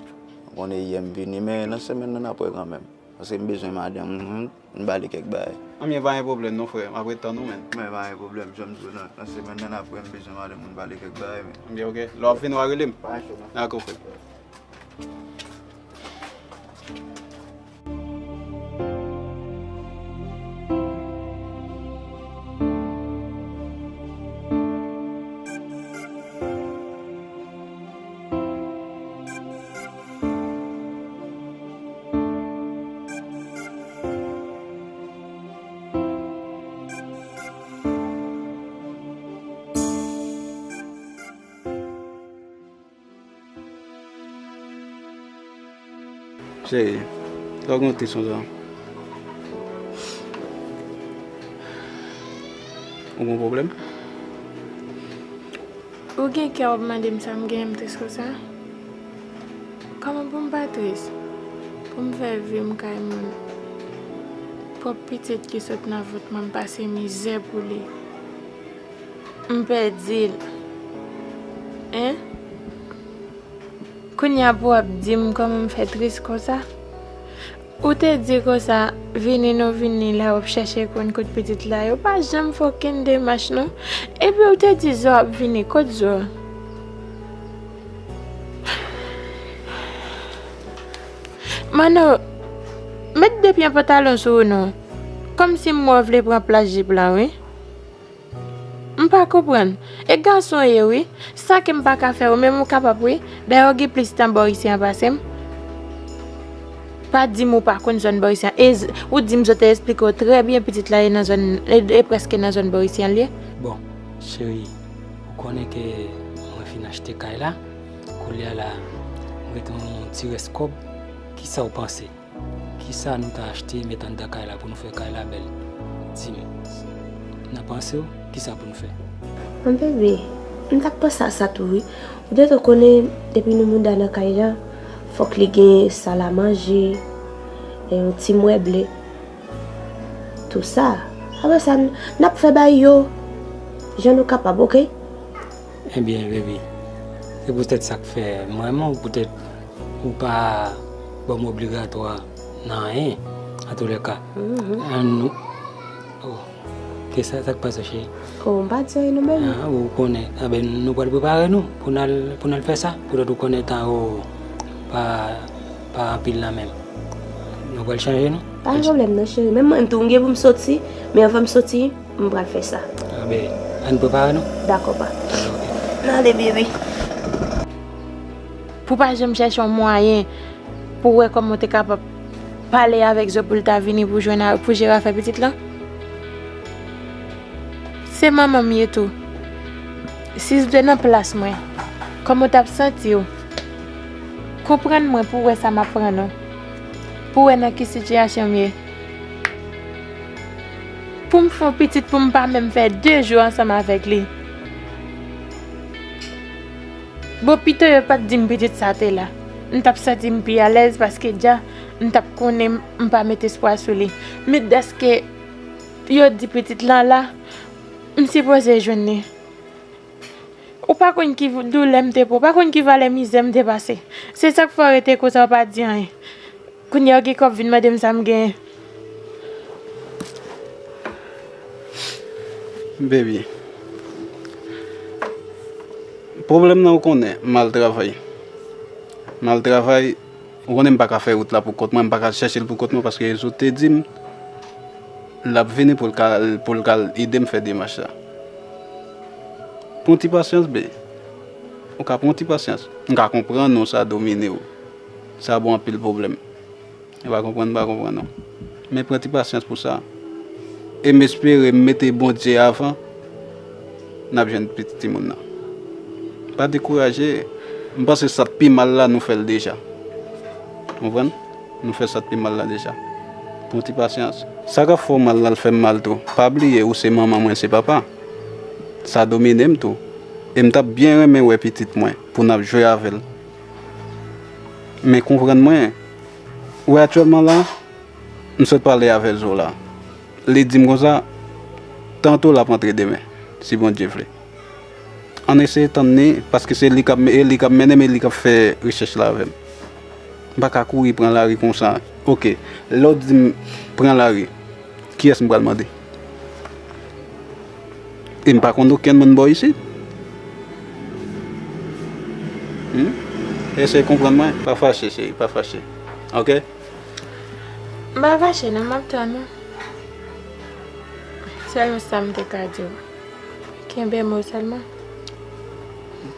Ou konnen yè m vini, men nan semèn nan n ap wè kanmenm. Paske m bezwen madanm mwen, m ba li kèk bagay. Anbyen, pa gen pwoblèm non, frè. M ap ret tann ou, men. Men pa gen pwoblèm, jan m di w nan, nan semèn nan n ap wè, m bezwen madanm mwen, m ba li kèk bagay, men. Anbyen, ok. Lè w ap vini, w a rele m. Pa gen pwoblèm. Dakò, frè. Cheri, sa w gen w tris konsa? Ou gen pwoblèm? Ou gen kè w ap mande m sa m genyen m tris konsa? Kòman pou m pa tris? Pou m fè vi m kay moun. Pwòp pitit ki sot nan vant mwen, m pase mizè pou li. M pèdi l. Hein? Kounye a pou w ap di m kòman m fè tris konsa? Ou te di konsa, vini nou vini la, w ap chèche konn kot pitit la ye. Ou pa janm fè okenn demach non. Epi ou te di Zo ap vini, kot Zo? Mano, met de pye pantalon sou ou non. Kòmsi m wè w vle pran plas jip la, wi. M pa konprann. E gason w ye wi. Sa ke m pa ka fè, ou menm ou kapab wi. Dayè w gen plis tan bò isi an pase m. Pa di m ou pa konn zòn bò isi an. E z-, ou di m Zo te esplike w trè byen pitit la e nan zòn, e, e prèske nan zòn bò isi an l ye. Bon, cheri, ou konnen ke mwen fin achte kay la. Koulye a la, m rete yon ti rès kòb. Kisa w panse? Kisa nou ta achte met anndan kay la pou nou fè kay la bèl? Di m. Nan panse w, kisa pou nou fè? Mon bebe, m t ap panse a sa tou wi. Ou gentan konnen depi nou mouda nan kay la, fòk li gen sal a manje, yon ti mèble, tou sa. Apre sa, n, n ap fè bay yo jan nou kapab, oke? Ebyen, baby, se poutèt sa k fè m renmen w, poutèt ou pa ban m obligatwa nan anyen, antoulèka. Ann nou. Oh, ke sa, sa k pase, cheri? Oh, m pa di anyen non, baby. Ah, ou konnen. Anben, nou pral prepare nou pou n al, pou n al fè sa. Poutèt ou konnen tan yo pa, pa anpil nan men m. Nou pral chanje nou? Pa gen pwoblèm non, cheri. Menm mwen tou, m gen pou m soti, men anvan m soti, m pral fè sa. Anben, ann prepare nou. Dakò, pa. N ale, bebe. Pou pa janm chèche yon mwayen pou wè kòman w te kapab pale avèk Zo pou l ta vini pou jwenn a, pou jere afè pitit lan? Se manman m ye tou. Si w te nan plas mwen, kòman w t ap santi w? Konprann mwen pou w wè sa m ap pran non. Pou w wè nan ki sitiyasyon m ye. Pou m fè yon pitit pou m pa menm fè de jou ansanm avèk li. Bon, pito yo pa t di m pitit sa te la. M t ap santi m pi alèz paske dja m t ap konnen m pa met espwa sou li. Men dèske yo di pitit lan la, m sipoze jwenn li. Ou pa konn ki doulè m te pran, ou pa konn ki valè mizè m te pase. Se sa k fè w rete konsa, w pa di anyen. Kounye a w gen kòb vin mande m sa m genyen. Baby, pwoblèm nan ou konnen, m al travay. M al travay, ou konnen m pa ka fè wout la pou kont mwen, m pa ka chèche l pou kont mwen paske Zo te di m l ap vini pou l ka, pou l ka ede m fè demach la. Pran ti pasyans, be. Ou ka pran ti pasyans. M ka konprann ou sa domine w. Sa ba w anpil pwoblèm. Ou pa konprann, m pa konprann ou. Men pran ti pasyans pou sa. E m espere m mete Bondye avan, n ap jwenn pitit timoun nan. Pa dekouraje. M panse sa k pi mal la, nou fè l deja. Ou konprann? Nou fè sa k pi mal la deja. Pran ti pasyans. Sa k ap fè w mal la, l fè m mal tou. Pa bliye, ou se manman, mwen se papa. Sa domine m tou. E m t ap byen renmen wè pitit mwen, pou n ap jwe avè l. Men konprann mwen, ou wè aktyèlman la, m sot pale avè Zo la. Li di m konsa, tanto l ap antre demen, si Bondye vle. Ann eseye tann li, paske se li k ap, e li k ap mennen m, e li k ap fè rechèch la avè m. M pa ka kouri pran lari konsa. Oke, lè w di m pran lari, kiyès m pral mande? E m pa konn okenn moun bò isit. Hmm? Eseye konprann mwen. Pa fache, cheri, pa fache. Oke? M pa fache non, m ap tann ou. Sèlman sa m te ka di w. Kenbe mo sèlman.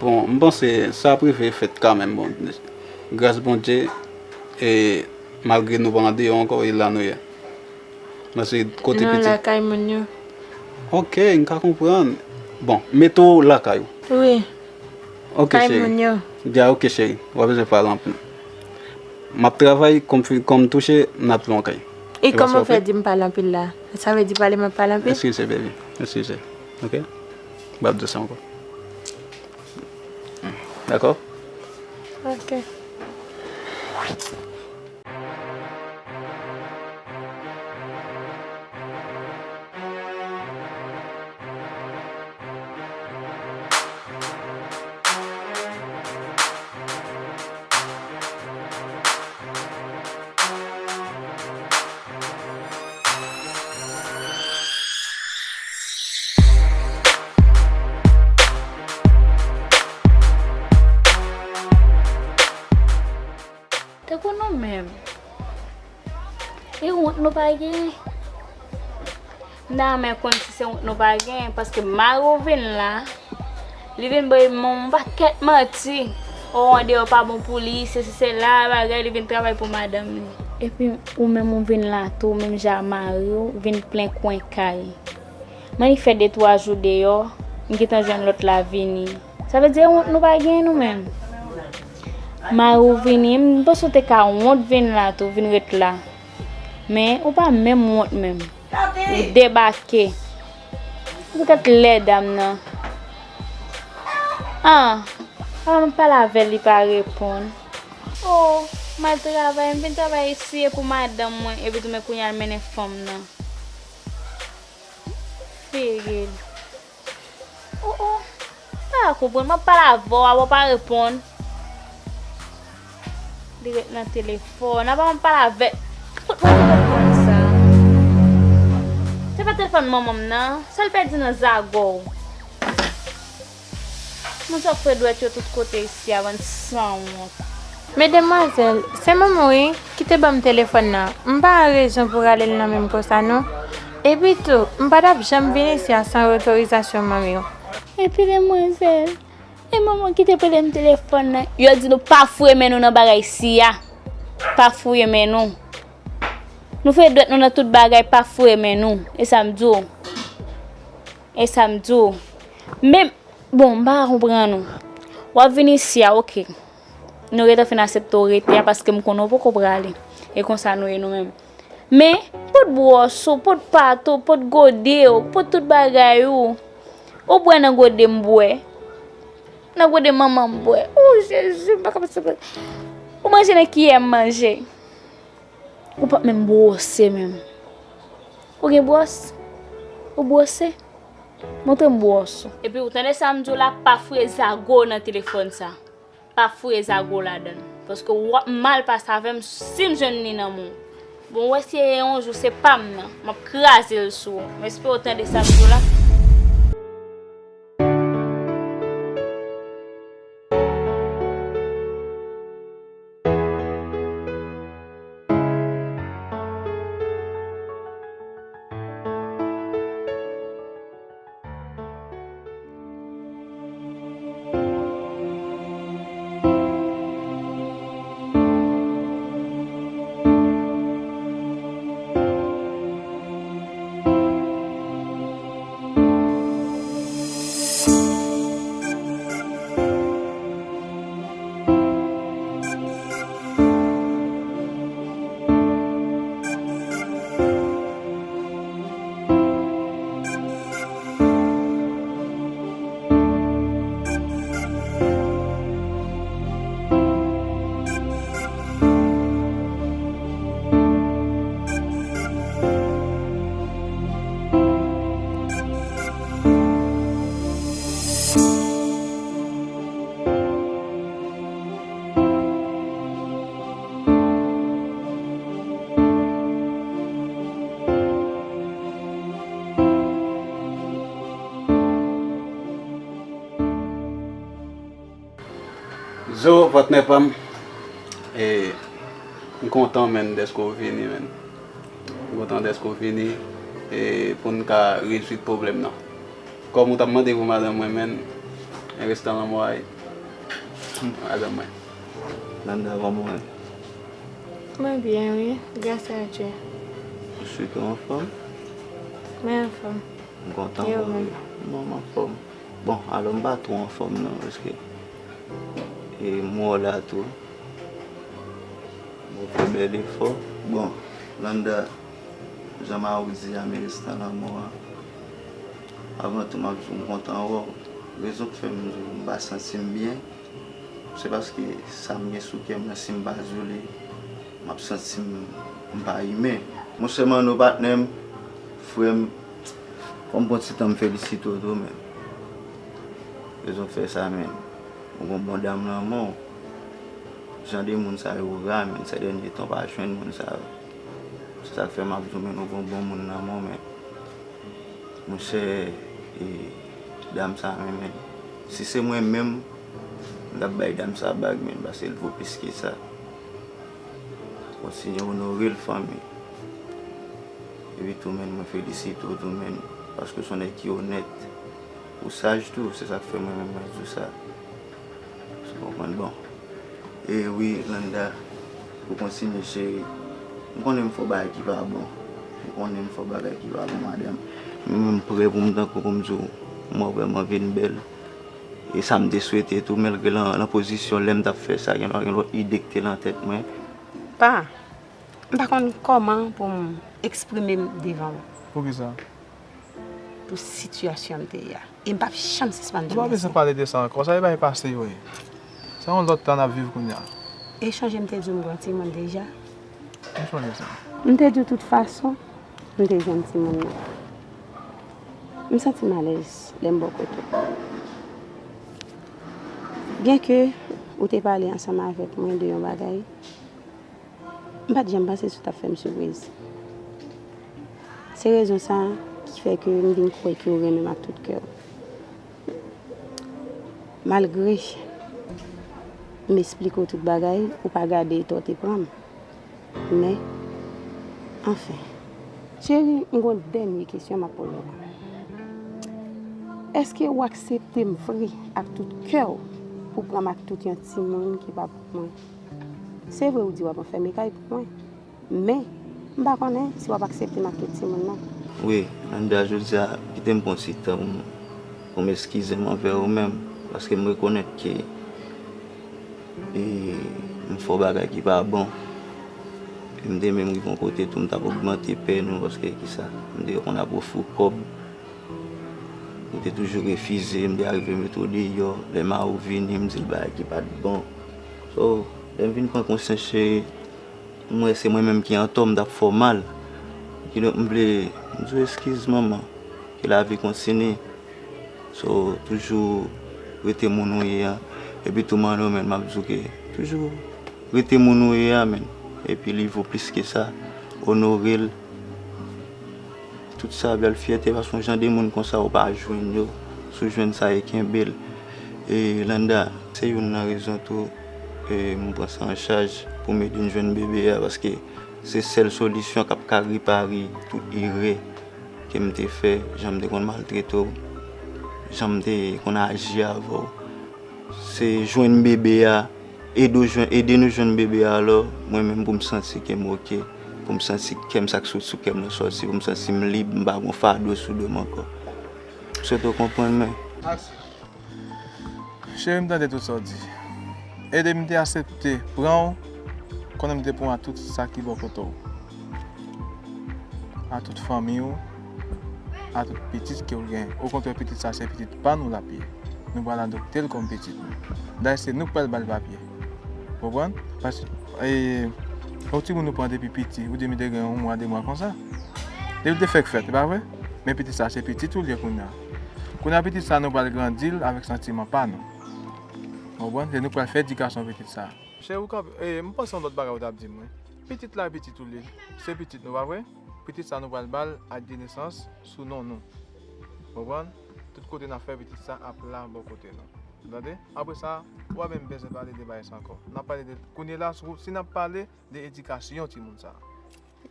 Bon, m panse sa ap rive fèt kanmenm, bon, gras Bondye, e malgre nou pa andeyò ankò, e la nou ye. Paske kote pitit. Non, lakay moun yo. Oke, m ka konprann. Bon, mete w lakay ou. Wi. Oke, cheri. Kay moun yo. Dja, oke, cheri. W ap bezwen pale anpil. M ap travay, kòm fi-, kòm touche, n ap jwe yon kay. E kòman w fè di m pale anpil la? Sa vle di pale m ap pale anpil? Eskize, baby. Eskize. Oke? M p ap di sa ankò. Dakò? Oke. Tankou nou menm. E wont nou pa gen. M ta renmen konn si se wont nou pa gen, paske mari w vin la, li vin bay yon pakèt manti. O, andeyò pa bon pou li, sesi sela, bagay, li vin travay pou madanm li. Epi ou menm ou vin la tou, menm jan mari w, vin plen kwen kay. Mwen li fè de twa jou deyò, m gentan jwenn lòt la vini. Sa vle di e wont nou pa gen nou menm. Mari w vini, m panse w te ka wont vin la tou, vin ret la. Men ou pa menm wont menm. Ou debake. Ou gad lè dam nan. Ah, ah, m pale avè l, li pa reponn. Oh, m al travay, m vin travay isi e pou madanm mwen, epi tou men kounye a l mennen fanm nan. Figi l. Oh, oh. M pa konprann. M ap pale avè w, avè w pa reponn. Li ret nan telefòn. Apa m ap pale avè. Kot mwen telefòn sa? Se pa telefòn manman m nan. Sa l pèdi nan zago w? Moun sa ap fè dwèt yo tout kote isi a, bann sanwont. Medemwazèl, se manman w wi ki te ban m telefòn nan. M pa wè rezon pou rale l nan men m konsa non. Epi tou, m pa t ap janm vin isi a san otorizasyon manmi w. Epi demwazèl, e manman w ki te prete m telefòn nan. Yo di nou pa foure men nou nan bagay isi a. Pa foure men nou. Nou fè dwèt nou nan tout bagay, pa foure men nou. E sa m di w. E sa m di w. Men, bon, m pa ka konprann ou. W ap vin isi a, oke. Nou gentan fin aksepte w rete a paske m konnen w poko prale. E konsa nou ye nou menm. Men, pot bwòs ou, pot pat ou, pot gode w, pot tout bagay ou. Ou bwè nan gode m bwè. Nan gode manman m bwè. O Jezi, m pa ka pase. Ou manje nan kiyè m manje. Ou p ap menm bwose menm. Ou gen bwòs? Ou bwose? Montre m bwòs ou. Epi ou tande sa m di w la, pa foure zago nan telefòn sa. Pa foure zago ladan l. Paske w ap mal pase avè m si m jwenn li nan men w. Bon, ou wè si e yon jou se pa m nan, m ap kraze l sou ou. M espere w tande sa m di w la. Zo, patnè pa m, e, m kontan, menn, dèske w vini, menn. M kontan dèske w vini, e, pou n ka rezoud pwoblèm nan. Kòm ou t ap mande pou madanm mwen, menn, e restan lanmò a, madanm mwen. Landa, kòman w ye? Mwen byen, wi, gras a Dye. Ou swete w anfòm? Mwen anfòm. M kontan pou ou. Bon, m anfòm. Bon, alò m pa twò anfòm non, paske, e, m wè w la tou. Bon, fè bèl efò. Bon, Landa, jan Mawo di a, men restan lanmò a. Avan tou, m ap di w m kontan wè w. Rezon k fè m di w m pa santi m byen, se paske sa m gen sou kè m nan, si m pa di w li, m ap santi m, m pa imen. Monchè Manno, patnè m, frè m, fò m pran ti tan m felisite w tou, menn. Rezon k fè sa, menn. Ou gon bon dam nan men w. Jan de moun sa yo ra, menn, sè dènye tan w pa jwenn moun sa yo. Se sa k fè m ap di w, menn, ou gon bon moun nan men w, menn. Monchè, e, dam sa, menn, menn. Si se mwen menm, m t ap bay dam sa bag, menn, paske l vo plis ke sa. Kontinye onore l, fanmi. Epi tou, menn, mwen felisite w tou, menn, paske w se yon nèg ki onèt. Ou saj tou, se sa k fè mwen menm mwen di w sa. Ou konprann? Bon. E wi, Landa, pou kontinye, cheri. M konnen m fè w bagay ki pa bon. M konnen m fè w bagay ki pa bon, madanm. Mwen menm, m prè pou m tankou pou m di w, m wè w vrèman vin bèl. E sa m te swete tou, malgre lan, lan pozisyon, lè m t ap fè sa, gen, gen lòt ide ki te lan tèt mwen. Pa, m pa konn kòman pou m eksprime m devan w. Poukisa? Pou sitiyasyon m te ye a. E m p ap janm sispann di w mèsi. Ou pa bezwen pale de sa ankò. Sa se bagay pase yo ye. Se yon lòt tan n ap viv kounye a. E chonje m te di w m gen yon timoun deja? M chonje sa. M te di w tout fason, m te jwenn timoun nan. M santi m alèz lè m bò kote w. Byenke ou te pale ansanm avèk mwen de yon bagay, m pa t janm panse si w t ap fè m sipriz. Se rezon sa a ki fè ke m vin kwè ke w renmen m ak tout kè w. Malgre m esplike w tout bagay, ou pa gade eta w te pran m. Men, anfen. Cheri, m gon dènye kesyon m ap poze w. Èske w aksepte m vre ak tout kè w pou pran m ak tout yon timoun ki pa pou mwen? Se vre ou di w ap anfème kay pou mwen, men m pa konnen si w ap aksepte m ak tout timoun nan. Wi, Landa, jodi a, kite m pran ti tan pou m, pou m eskize m anvè ou menm, paske m rekonèt ke, e, m fè w bagay ki pa bon. E m te menm rive yon kote tou, m t ap ogmante pè nou, paske kisa, m te konn ap ofri w kòb. Ou te toujou refize, m te arive mete w deyò. Lè Mawo vini, m di l bagay ki pa t bon. So, lè m vin pran konsyans, cheri, m wè se mwen menm ki antò, m t ap fè w mal. Kidonk, m vle, m di w eskiz, manman. Ke lavi kontinye. So, toujou rete moun ou ye a. Epi tou, Manno, menn, m ap di w ke toujou rete moun ou ye a, menn. Epi li vo plis ke sa. Onore l. Tout sa bèl fyète, paske yon jan de moun konsa ou pa jwenn yo. Si w jwenn sa, e kenbe l. E Landa, se youn nan rezon tou, e m pran sa an chaj pou m ede n jwenn bebe a, paske se sèl solisyon k ap ka repare tout erè ke m te fè, jan m te konn maltrete w, jan m te konn aji avè w. Se jwenn bebe a, ede w jwenn, ede nou jwenn bebe a, alò, mwen menm pou m santi ke m oke, pou m santi kè m, sa k sot sou kè m nan sòti, pou m santi m lib, m pa gon fado sou do m ankò. M swete w konprann mwen. Cheri, m tande tout sa w di. Ede m te aksepte pran w, konnen m te pran w a tout sa ki bò kote w. A tout fanmi w, a tout pitit ke w gen. Okontrè, pitit sa se pitit pa nou l ap ye. Nou pral adopte l kòm pitit nou. Dayè, se nou k pral ba l papye. Konprann? Paske, e, yon timoun ou pran depi piti, ou di m te gen yon mwa, de mwa konsa. Depi l te fèk fèt, e pa vre? Men pitit sa se pitit ou l ye kounye a. Kounye a, pitit sa nou pral grandi l avèk santiman pa nou. Konprann? Se nou k pral fè edikasyon pitit sa. Cheri, ou kanpe, e, m panse yon lòt bagay ou t ap di m, wi. Pitit la, pitit ou li, se pitit nou, pa vre? Pitit sa nou pral ba l ak de nesans sou non nou. Konprann? Tout kote n ap fè, pitit sa ap la bò kote nou. Tande? Apre sa, ou pa menm bezwen pale de bagay sa ankò. N ap pale de, kounye la, si, si n ap pale de edikasyon timoun sa.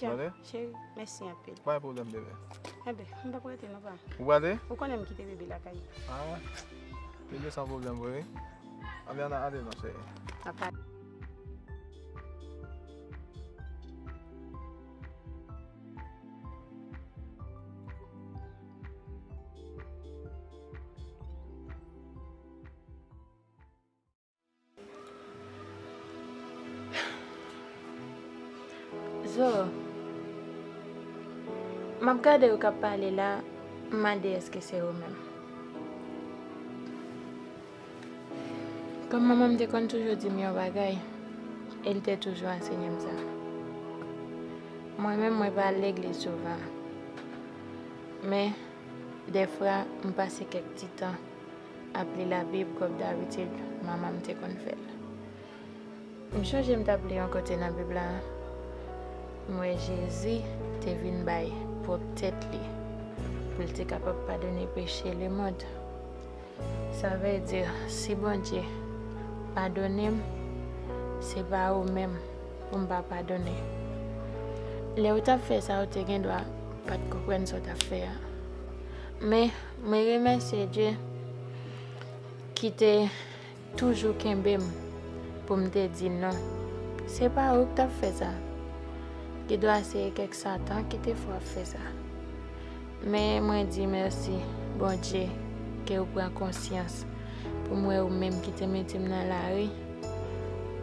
Tande? Cheri, mèsi anpil. Pa gen pwoblèm, bebe. Enben, m p ap rete non, pa. Ou prale? Ou konnen m kite bebe lakay. Ah, bebe san pwoblèm vre, wi. Anben, ann ale non, cheri. Apa. Zo, m ap gade w k ap pale la, m mande èske se ou menm. Kòm manman m te konn toujou di m yon bagay, e l te toujou ansenye m sa. Mwen menm, mwen pa al legliz souvan. Men, dèfwa, m pase kèk ti tan ap li Labib kòm dabitid manman m te konn fè l. M chonje m t ap li yon kote nan Bib la, m wè Jezi te vin bay pwòp tèt li pou l te kapab padone peche lemonn. Sa vle di, si Bondye padone m, se pa ou menm pou m pa padone. Lè w t ap fè sa, ou te gen dwa pa t konprann sa w t ap fè a. Men, mwen remèsye Dye ki te toujou kenbe m pou m te di non. Se pa ou k t ap fè sa. Gen dwa se kèk Satan ki te fè w ap fè sa. Men mwen di mèsi, Bondye, ke w pran konsyans pou m wè ou menm ki te mete m nan lari.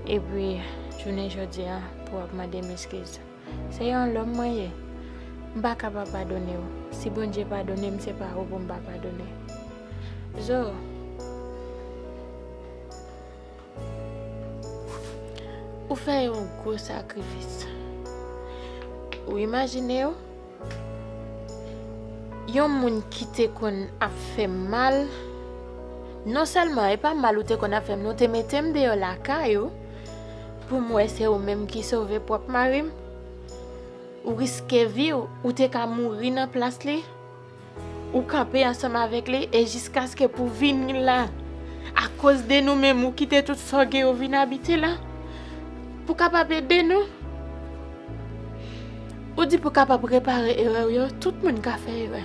Epi, jounen jodi a, pou w ap mande m eskiz. Se yon lòm mwen ye. M pa ka pa padone w. Si Bondye padone m, se pa ou pou m pa padone. Zo, ou fè yon gwo sakrifis. Ou imajine w? Yon moun ki te konn ap fè m mal, non sèlman e pa mal ou te konn ap fè m, non, ou te mete m deyò lakay ou pou m wè se ou menm ki sove pwòp mari m. Ou riske vi w, ou te ka mouri nan plas li. Ou kanpe ansanm avèk li e jiskaske pou vini la, akoz de nou menm, ou kite tout sa w gen yo vin abite la pou kapab ede nou. Ou di pou kapab repare erè w yo, tout moun ka fè erè.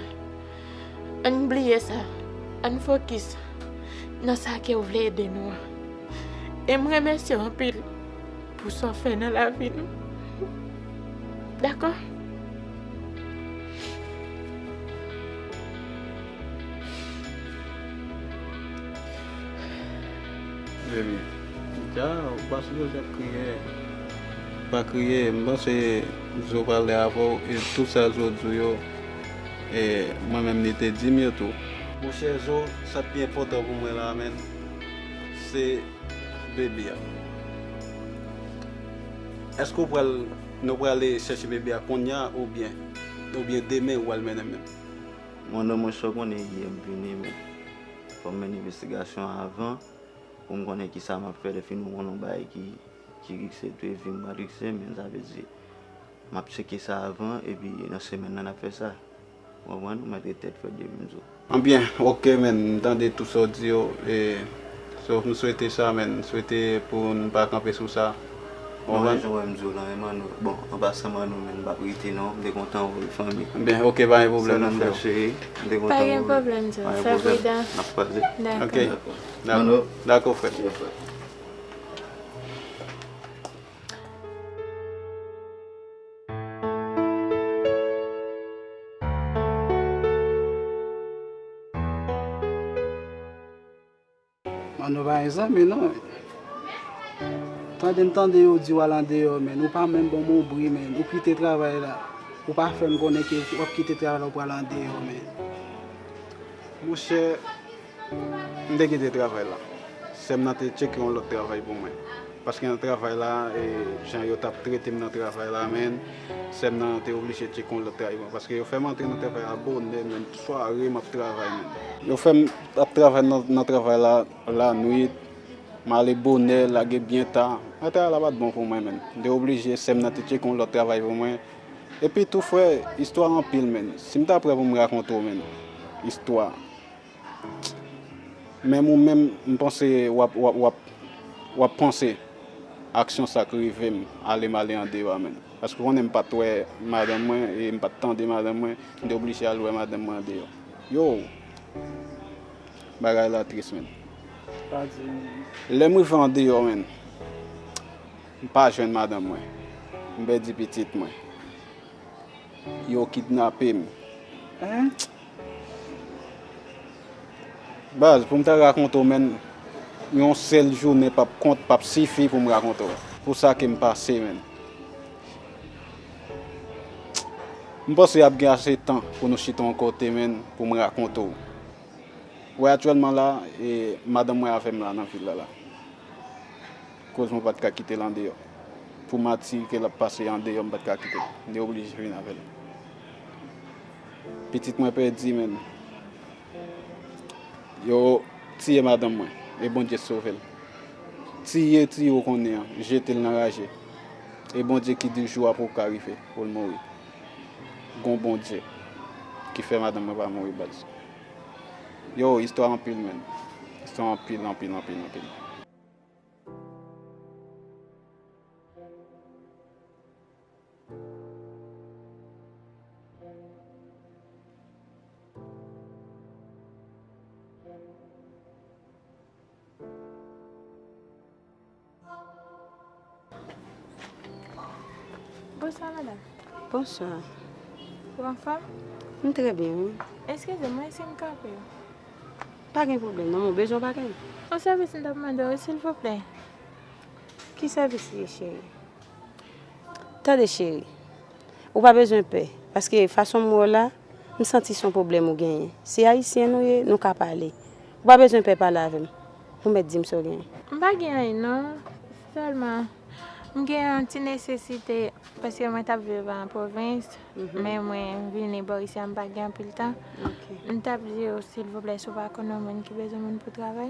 Ann bliye sa. Ann fokis nan sa ke w vle ede nou an. E m remèsye w anpil pou sa w fè nan lavi nou. Dakò? Baby, dja, ou pa sipoze ap kriye. Pa kriye, m panse Zo pale avè w, e tout sa Zo di w yo, e mwen menm li te di m yo tou. Monchè Zo, sa k pi enpòtan pou mwen la, menn, se bebe a. Èske w pral, nou prale chèche bebe a kounye a oubyen, oubyen demen ou al mennen m menm? Mwen, non, monchè, w konnen yè m vini, men fò m mennen envestigasyon avan pou m konnen kisa m ap fè. Lè fini, w konnen yon bagay ki, ki rikse, tou e vi m pral rikse, men sa vle di, m ap tcheke sa avan, epi nan semèn nan, n ap fè sa. Ou konprann? Ou mèt ret tèt frèt depi m di w. Anbyen, oke, menn, m tande tout sa w di yo, e, so, m swete sa, menn, m swete pou n pa kanpe sou sa. Ou konprann? Mwen, jan wè m di w lan, e Mano, bon, an pasan Mano, menn, m p ap rete non, m te kontan wè w fanmi. Anbyen, oke, pa gen pwoblèm, non, frè. Cheri, m te kontan wè w. Pa gen pwoblèm, Zo. Fè pridan. N ap kwaze. Dakò. Oke. Dakò. Mano. Dakò, frè. Yeah, frè. Mano pa gen zanmi non. Tande m tande yo di w al andeyò, menn. Ou pa menm ban m yon bri, menn. Ou kite travay la. Ou pa fè m konnen ke w ap kite travay la, ou pral andeyò, menn. Monchè, m te kite travay la. Sè m nan te tcheke yon lòt travay pou mwen. Paske nan travay la, e, jan yo t ap trete m nan travay la, menn, sè m nan te oblije tcheke yon lòt travay pou mwen. Paske yo fè m antre nan travay la bonè, menn, sware m ap travay, menn. Yo fè m ap travay nan, nan travay la, lannuit, m ale bonè, lage byen ta. Travay la pa t bon pou mwen, menn. M te oblije, sè m nan te tcheke yon lòt travay pou mwen. Epi tou, frè, istwa anpil, menn. Si m ta prè pou m rakonte w, menn, istwa. Menm ou menm, m panse w ap, w ap, w ap, w ap panse aksyon sa k rive m, ale m ale andeyò a, menn. Paske w konnen m pa t wè madanm mwen e m pa t tande madanm mwen, m te oblije al wè madanm mwen andeyò. Yo! Bagay la tris, menn. Pa di, menn. Lè m rive andeyò, menn, m pa jwenn madanm mwen. M pèdi pitit mwen. Yo kidnape m. Hein? Baz, pou m ta rakonte w, menn, yon sèl jounen p ap kont, p ap sifi pou m rakonte w. Pou sa ke m pase, menn. M panse ap gen ase tan pou nou chita yon kote, menn, pou m rakonte w. Wè, aktyèlman la, e, madanm mwen avè m la nan vil la, la. Koz mwen pa t ka kite l andeyò. Pou mati ke l ap pase andeyò, m pa t ka kite l. M te oblije vin avè l. Pitit mwen pèdi, menn. Yo tiye madanm mwen, e Bondye sove l. Tiye, tiye, ou konnen an, jete l nan raje. E Bondye ki di jou a poko ka rive pou l mouri. Gon Bondye ki fè madanm mwen pa mouri, baz. Yo, istwa anpil, menn. Istwa anpil, anpil, anpil, anpil. Bonswa, madanm. Bonswa. Ou anfòm? M trè byen, wi. Eskize m, wi, si m kanpe w. Pa gen pwoblèm, non, mwen bezwen yon bagay. Yon sèvis m t ap mande w, silvouplè. Ki sèvis li ye, cheri? Tande, cheri, ou pa bezwen pè, paske fason m wè w la, m santi se yon pwoblèm ou genyen. Se Ayisyen nou ye, nou ka pale. Ou pa bezwen pè pale avè m. Ou mèt di m sa w genyen. M pa gen anyen, non. Sèlman, m gen yon ti nesesite, paske mwen t ap viv an pwovens, men mwen vini bò isi a, m pa gen anpil tan. M t ap di w, silvouplè, si w pa konn yon moun ki bezwen moun pou travay.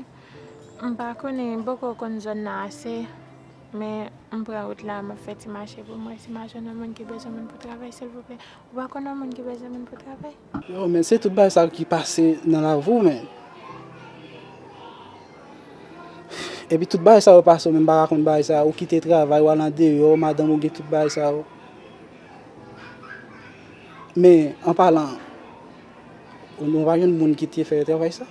M pa konnen, m poko konn zòn nan ase, men m pran wout la, m ap fè ti mache pou m wè si m a jwenn yon moun ki bezwen moun pou travay, silvouplè. Ou pa konn yon moun ki bezwen moun pou travay? Yo, men se tout bagay sa yo ki pase nan lavi w, men. Epi tout bagay sa yo pase, ou menm pa ka konn bagay sa yo, ou kite travay, ou al andeyò, madanm ou gen tout bagay sa yo. Men, an palan, ou, ou pa jwenn moun ki te fè travay sa?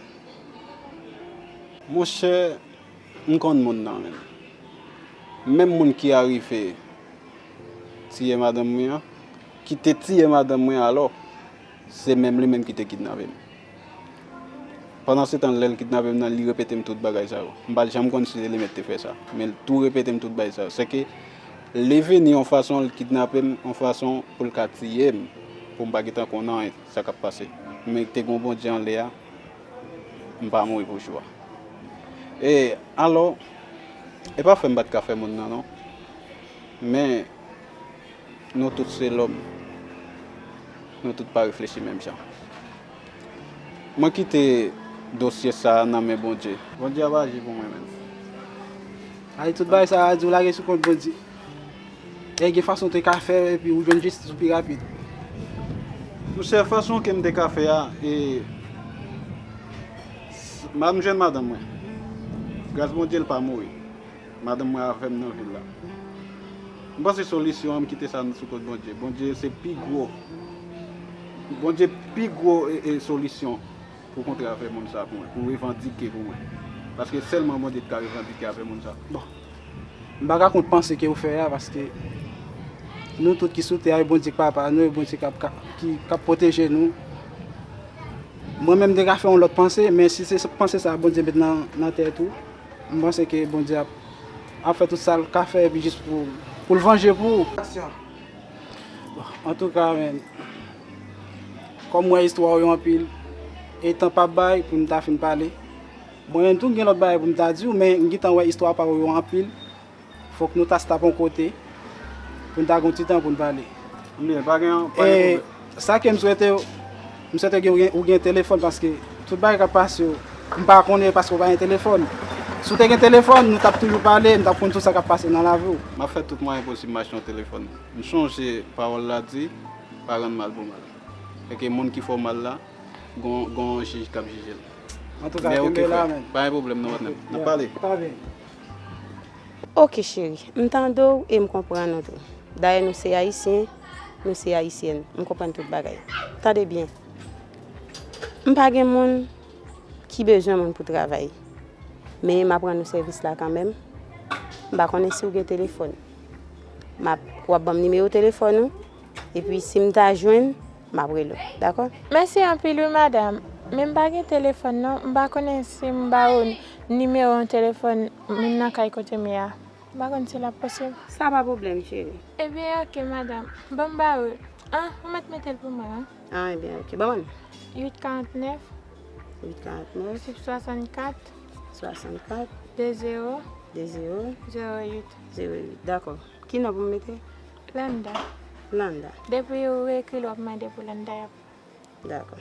Monchè, m konn moun nan menm. Menm moun ki arive tiye madanm mwen an, ki te tiye madanm mwen alò, se menm li menm ki te kidnape m. Pandansetan, lè l kidnape m nan, li repete m tout bagay sa yo. M pa t janm konn si se li menm te fè sa, men l tou repete m tout bagay sa yo. Sèke li vini yon fason, l kidnape m yon fason pou l ka tiye m, pou m pa gentan konn anyen sa k ap pase. Men te gen yon Bondye anlè a, m pa mouri pou jou a. E alò, e pa fè m pa t ka fè moun nan non. Men, nou tout se lòm. Nou tout pa reflechi menm jan. Mwen kite dosye sa a nan men Bondye. Bondye ap aji pou mwen menm. Ay, tout bagay sa a di w lage sou kont Bondye. E gen fason w te ka fè epi ou jwenn jistis ou pi rapid. Monchè, fason ke m te ka fè a, e, s-, m jwenn madanm mwen. Gras Bondye, l pa mouri. Madanm mwen avè m nan vil la. M panse solisyon an, m kite sa sou kont Bondye. Bondye se pi gwo. Bondye pi gwo, e, e, solisyon pou kontre avè moun sa pou mwen, pou revandike pou mwen. Paske sèlman Bondye ki ka revandike avè moun sa. Bon. M pa ka kont panse ke ou fè a, paske nou tout ki sou tè a, e Bondye k papa nou, e Bondye k ap, ka, ki, k ap pwoteje nou. Mwen menm, m te ka fè yon lòt panse, men si se panse sa a Bondye met nan, nan tèt ou, m panse ke Bondye ap, ap fè tout sa l ka fè, epi jis pou, pou l vanje pou ou. Bon, antouka, men, kòm m wè istwa w yo anpil, e tan p ap bay pou m ta fin pale. Bon, mwen menm tou, m gen lòt bagay pou m ta di w, men m gentan wè istwa pa w yo anpil. Fòk nou ta stop yon kote pou n ta gen yon ti tan pou n pale. Byen, pa gen, pa gen pwoblèm. E sa ke m swete, m swete gen, ou gen, ou gen telefòn, paske tout bagay k ap pase yo, m pa konnen paske w pa gen telefòn. Si w te gen telefòn, nou t ap toujou pale, m t ap konn tout sa k ap pase nan lavi w. M ap fè tout mwayen posib m achte yon telefòn. M sonje pawòl la di, pa rann mal pou mal. E ke moun ki fè w mal la, gon, gon jij k ap jije l. Antouka, kenbe la, men. Pa gen pwoblèm non, patnè. N ap pale. Pa vin. Ok, cheri. M tande w e m konprann ou tou. Dayè, nou se Ayisyen, nou se Ayisyèn. M konprann tout bagay. Tande byen. M pa gen moun ki bezwen moun pou travay. Men m ap rann ou sèvis la kanmenm. M pa konnen si w gen telefòn. M ap, w ap ban m nimewo telefòn ou. Epi si m ta jwenn, m ap rele w. Dakò? Mèsi anpil wi, madanm. Men m pa gen telefòn non. M pa konnen si m ba ou nimewo yon telefòn moun nan kay kote m ye a. M pa konn si l ap posib. Sa pa pwoblèm, cheri. Ebyen, ok, madanm. Ban m ba ou. An, ou mèt mete l pou mwen, an. Ah, ebyen, ok. Ban mwen. Uit karant nèf. Uit karant nèf. Swasannkat. Swasannkat. De zewo. De zewo. Zewo uit. Zewo uit. Dakò. Ki non pou m mete? Landa. Landa. Depi ou ekri l, w ap mande pou Landa, y ap. Dakò.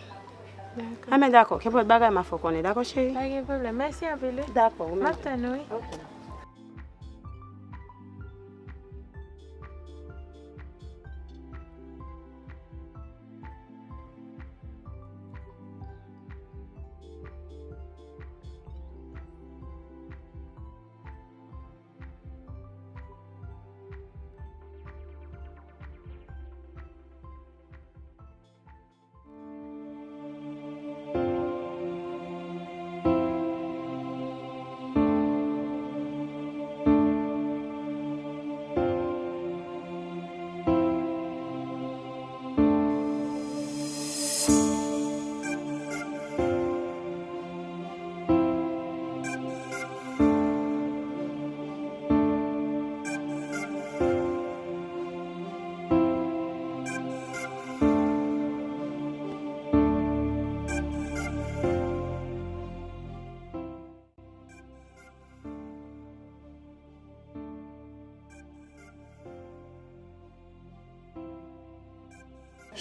Dakò. Ah, men dakò. Kenpòt bagay, m a fè w konnen. Dakò, cheri? Pa gen pwoblèm. Mèsi anpil, wi. Dakò, ou menm. M ap tann ou, wi. Ok.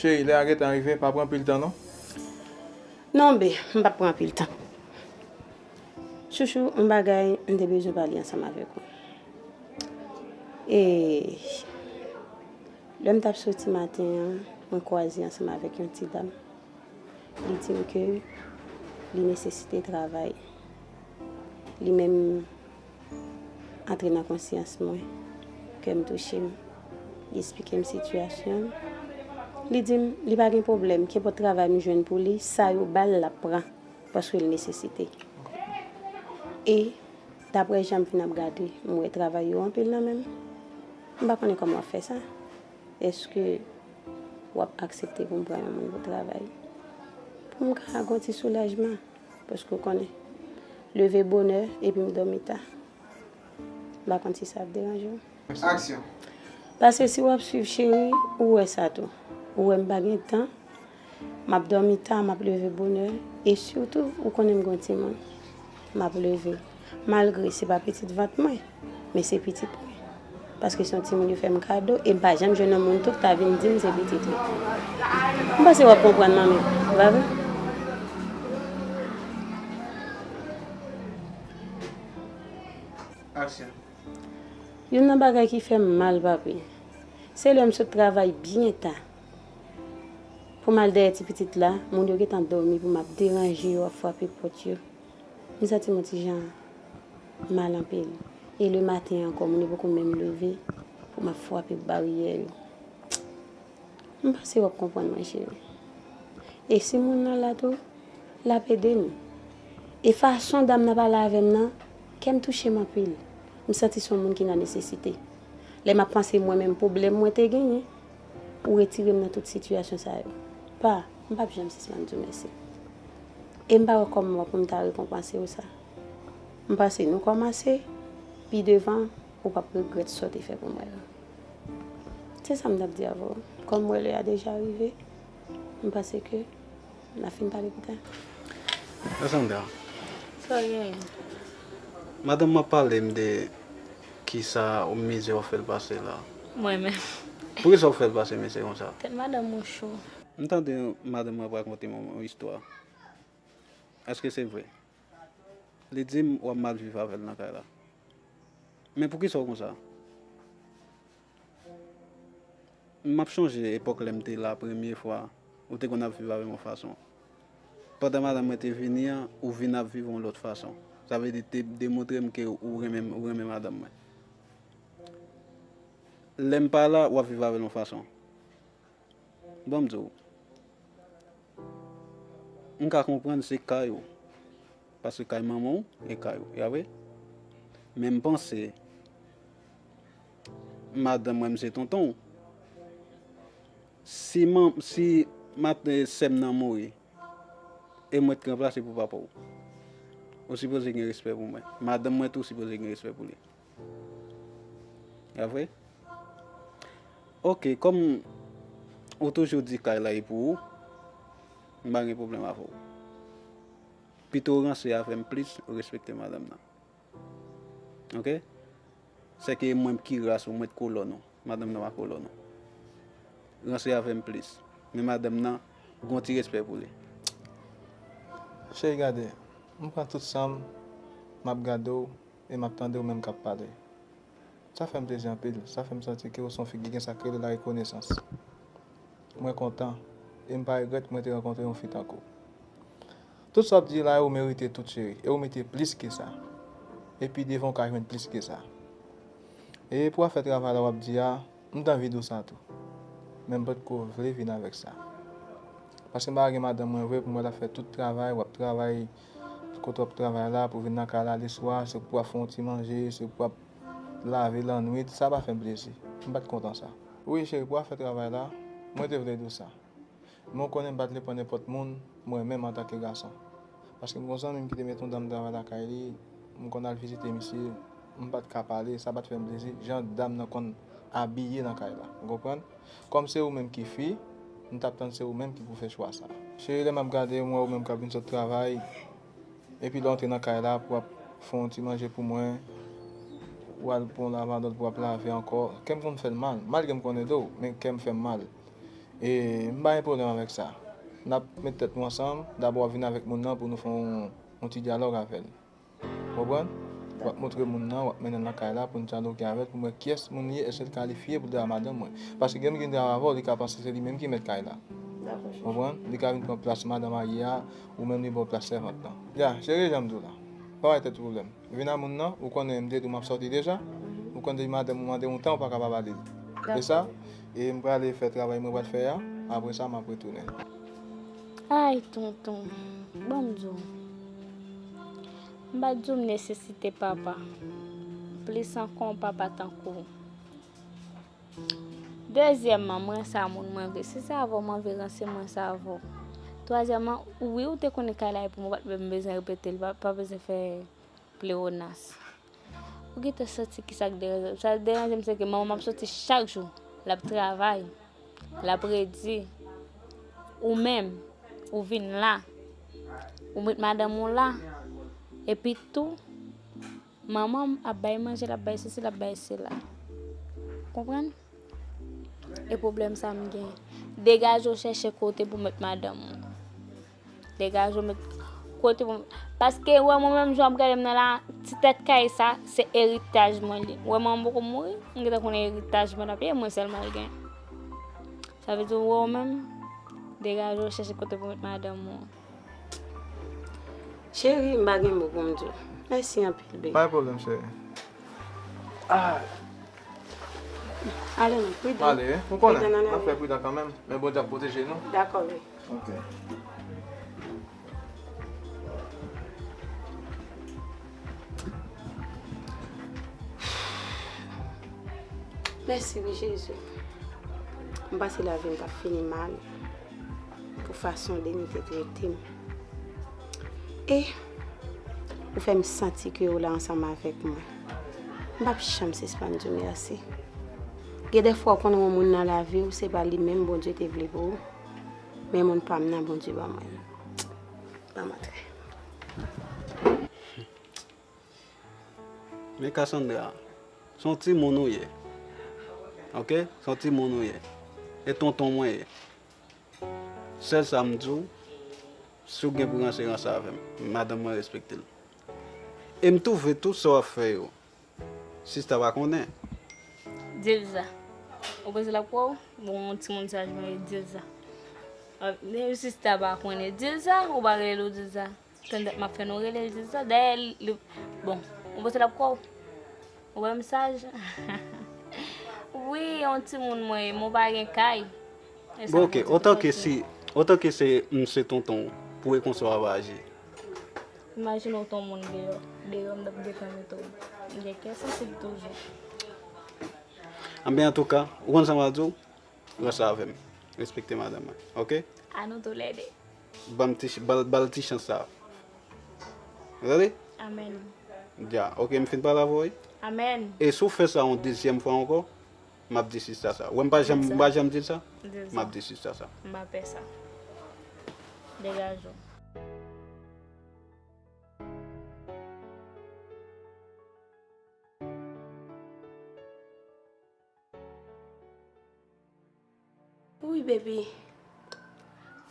Cheri, lè a gentan rive, pa pran anpil tan non. Non, bee, m p ap pran anpil tan. Chouchou, yon bagay m te bezwen pale ansanm avèk ou. E lè m t ap soti maten an, mwen kwaze ansanm avèk yon ti dam. Li di m ke li nesesite travay. Li menm antre nan konsyans mwen, kè m touche m. Li esplike m sitiyasyon l. Li di m li pa gen pwoblèm, kenpòt travay m jwenn pou li, sa yo ba l, l ap pran, paske l nesesite. E daprè jan m fin ap gade, m wè travay yo anpil nan men m. M pa konnen kòman w ap fè sa. Èske w ap aksepte pou m pran yon moun pou travay? Pou m ka gen yon ti soulajman. Paske w konnen, leve bonè epi m dòmi ta. M pa konn si sa ap deranje w. Aksyon. Paske si w ap swiv cheri, ou wè sa tou. Ou wè m pa gen tan. M ap dòmi ta, m ap leve bonè. E sitou, ou konnen m gen yon timoun. M ap leve. Malgre se pa pitit vant mwen, men se pitit mwen. Paske se yon timoun yo fè m kado, e m pa janm jwenn yon moun tou ki ta vin di m se pitit li. M panse w ap konprann, manmi, pa vre? Aksyon. Youn nan bagay ki fè m mal, papi, se lè m sot travay byen ta. Pou m al dèyè ti pitit la, moun yo gentan dòmi pou m ap deranje yo, ap frape pòt yo. M santi m yon ti jan mal anpil. E lematen ankò, moun yo poko menm leve pou m ap frape baryè yo. M panse w ap konprann mwen, cheri. E si moun nan la tou, l ap ede nou. E fason dam nan pale avè m nan, kè m touche m anpil. M santi se yon moun ki nan nesesite. Lè m ap panse mwen menm pwoblèm mwen te genyen, ou retire m nan tout sitiyasyon sa yo. Pa, m p ap janm sispann di w mèsi. E m pa wè kòman pou m ta rekonpanse w sa. M panse nou kòmanse, pi devan, ou p ap regrèt sa w te fè pou mwen yo. Se sa m t ap di avè w. Kòm m wè lè a deja rive, m panse ke n a fin pale pita. Tè Sandra. Sa w genyen? Madanm mwen ap pale m de kisa w mizè w fè l pase la. Mwen menm. Poukisa w fè l pase mizè konsa? Tèt madanm ou cho. M tande madanm mwen ap rakonte m yon istwa. Èske se vre? Li di m w ap mal viv avè l nan kay la. Men poukisa w konsa? M ap chonje epòk lè m te la premye fwa, ou te konn ap viv avè m yon fason. Pandan madanm mwen te vini an, ou vin ap viv yon lòt fason. Sa vle di, te demontre m ke ou renmen, ou renmen madanm mwen. Lè m pa la, w ap viv avè l yon fason. Ban m di w, m ka konprann se kay ou. Paske kay manman w, e kay ou. Ya vre? Men m panse, madanm mwen, m se tonton w. Si man, si mat-, eh, sè m nan mouri, e mwen t ranplase pou papa w. Ou sipoze gen respè pou mwen. Madanm mwen tou sipoze gen respè pou li. Ya vre? Ok, kòm ou toujou di kay la e pou ou, m pa gen pwoblèm avè w. Pito w ranse avè m plis, ou respekte madanm nan. Ok? Sèke e mwen ki ras ou, mwen t kolòn ou. Madanm nan pa kolòn ou. Ranse avè m plis. Men madanm nan, gon ti respè pou li. Cheri, gade, m pran tout san m, m ap gade w e m ap tande w menm k ap pale. Sa fè m plezi anpil. Sa fè m santi ke w se yon figi gen sa k rele larekonesans. Mwen kontan e m pa regrèt mwen te rankontre yon fi tankou w. Tout sa w ap di la yo, ou merite tout, cheri. E ou merite plis ke sa. Epi devan w ka jwenn plis ke sa. E pou afè travay la w ap di a, m t anvi di w sa tou. Men m potko vle vin avèk sa. Paske m pa gen madanm mwen vre pou m wè l ap fè tout travay, w ap travay, tout kote w ap travay la, pou vin nan kay la leswa, se pou w ap fè yon ti manje, se pou w ap lave lannwit, sa pa fè m plezi. M pa t kontan sa. Wi, cheri, pou afè travay la, mwen te vle di w sa. Men w konnen m pa t vle pran nenpòt moun, mwen menm antanke gason. Paske m gon zanmi m ki te met yon dam travay lakay li, m konn al vizite misye, m pa t ka pale, sa pa t fè m plezi, jan dam nan konn abiye nan kay la. Ou konprann? Kòm se ou menm ki fi, m t ap tann se ou menm ki pou fè chwa sa. Cheri, lè m ap gade, m wè ou menm k ap vin sot travay, epi lè w antre nan kay la pou w ap fè yon ti manje pou mwen, ou al pran yon lavadòl pou w ap lave ankò, kè m konn fè l mal. Malgre m konnen de w, men kè m fè m mal. E m pa gen pwoblèm avèk sa. N ap met tèt nou ansanm, dabò w ap vin avèk moun nan pou nou fè yon, yon ti dyalòg avè l. Konprann? W ap montre moun nan, w ap mennen l nan kay la pou n dyaloge avè l, pou m wè kiyès moun li ye, èske l kalifye pou l ta madanm mwen. Paske gen moun ki vin travay avè w, li ka panse se li menm ki mèt kay la. Dakò, chèf. Konprann? Li ka vin pran plas madanm maye a, ou menm li ba w plas sèvant lan. Ya, cheri, jan m di w la. Pa bay tèt ou pwoblèm. Vin a moun nan, ou konnen m te di w m ap sòti deja. Ou konnen depi madanm ou mande yon tan, ou pa ka pa ba li l. E sa, e m prale fè travay mwen pral fè a, apre sa m ap retounen. Ay, tonton, ban m di w. M pa t di w m nesesite papa. Plis ankò yon papa tankou w. Dezyèmman, m ranse a moun mwen vle. Si se avè w m anvi ranse, m ranse avè w. Twazyèmman, wi, ou te konnen kay la e pou mwen, pa t menm bezwen repete l, pa, pa bezwen fè plewonas. Ou gentan santi kisa k deranje m? Sa k deranje m, se ke manman m ap soti chak jou. L ap travay. L ap redi. Ou menm, ou vin la. Ou met madanm ou la. Epi tou, manman m ap bay manje, l ap bay sesi, l ap bay sela. Konprann? E pwoblèm sa m gen. Degaje w chèche kote pou met madanm ou. Degaje w met kote pou, paske wè mwen menm jan w ap gade m nan la, ti tèt kay sa, se eritaj mwen li. Wè manman m poko mouri, m gentan konnen eritaj mwen ap ye, mwen sèlman l gen. Sa vle di w wè w menm, degaje w chèche kote pou met madanm ou. Cheri, m pa gen mo pou m di w. Mèsi anpil, baby. Pa gen pwoblèm, cheri. Ah. Ale non, pridan. Ale, wi. Ou konnen, n ap fè pridan kanmenm, men Bondye ap pwoteje nou. Dakò, wi. Ok. Mèsi, wi, Jezi. M panse lavi m t ap fini mal pou fason Denis te trete m. E ou fè m santi ke ou la ansanm avèk mwen. M p ap janm sispann di w mèsi. Gen de fwa ou konnen yon moun nan lavi w, se pa li menm Bondye te vle pou ou, men moun pa m nan Bondye ban mwen l. Ban m antre. Men Cassandra, se yon timoun ou ye. Ok? Se yon timoun ou ye. E tonton mwen ye. Sèl sa m di w, si w gen pou ranse, ranse avè m. Madanm mwen respekte l. E m twouve tout sa w ap fè yo, sista pa konnen. Dilza. Ou panse l ap kwè w? Bon, yon timoun saj mwen ye, Dilza. Sista pa konnen Dilsa, ou pa rele l Dilsa. Tande m ap fè nou rele l Dilsa. Dayè, li, bon, ou panse l ap kwè w? Ou wè m saj? Wi, yon timoun mwen ye, men w pa gen kay. E sa Bon, ok, mwen di otan ke si, otan ke se m se tonton w, pou e konsa w ap aji. Imajine w t on moun deyò. Deyò, m t ap defann ou tou. M gen kè sansib toujou. Anben, antouka, ou konn sa m ap di w? Rès la avè m. Respekte madanm mwen, ok? A nou toulède. Ban m ti, ba l, ba l ti chans sa. Ou tande? Amèn. Dja, ok, m fin pale avè w, wi. Amèn. E si w fè sa yon dezyèm fwa ankò, m ap di sista sa. Ou wè m pa janm, m pa janm di l sa? M ap di sista sa. M pa pè sa. Degaje w. Wi, baby.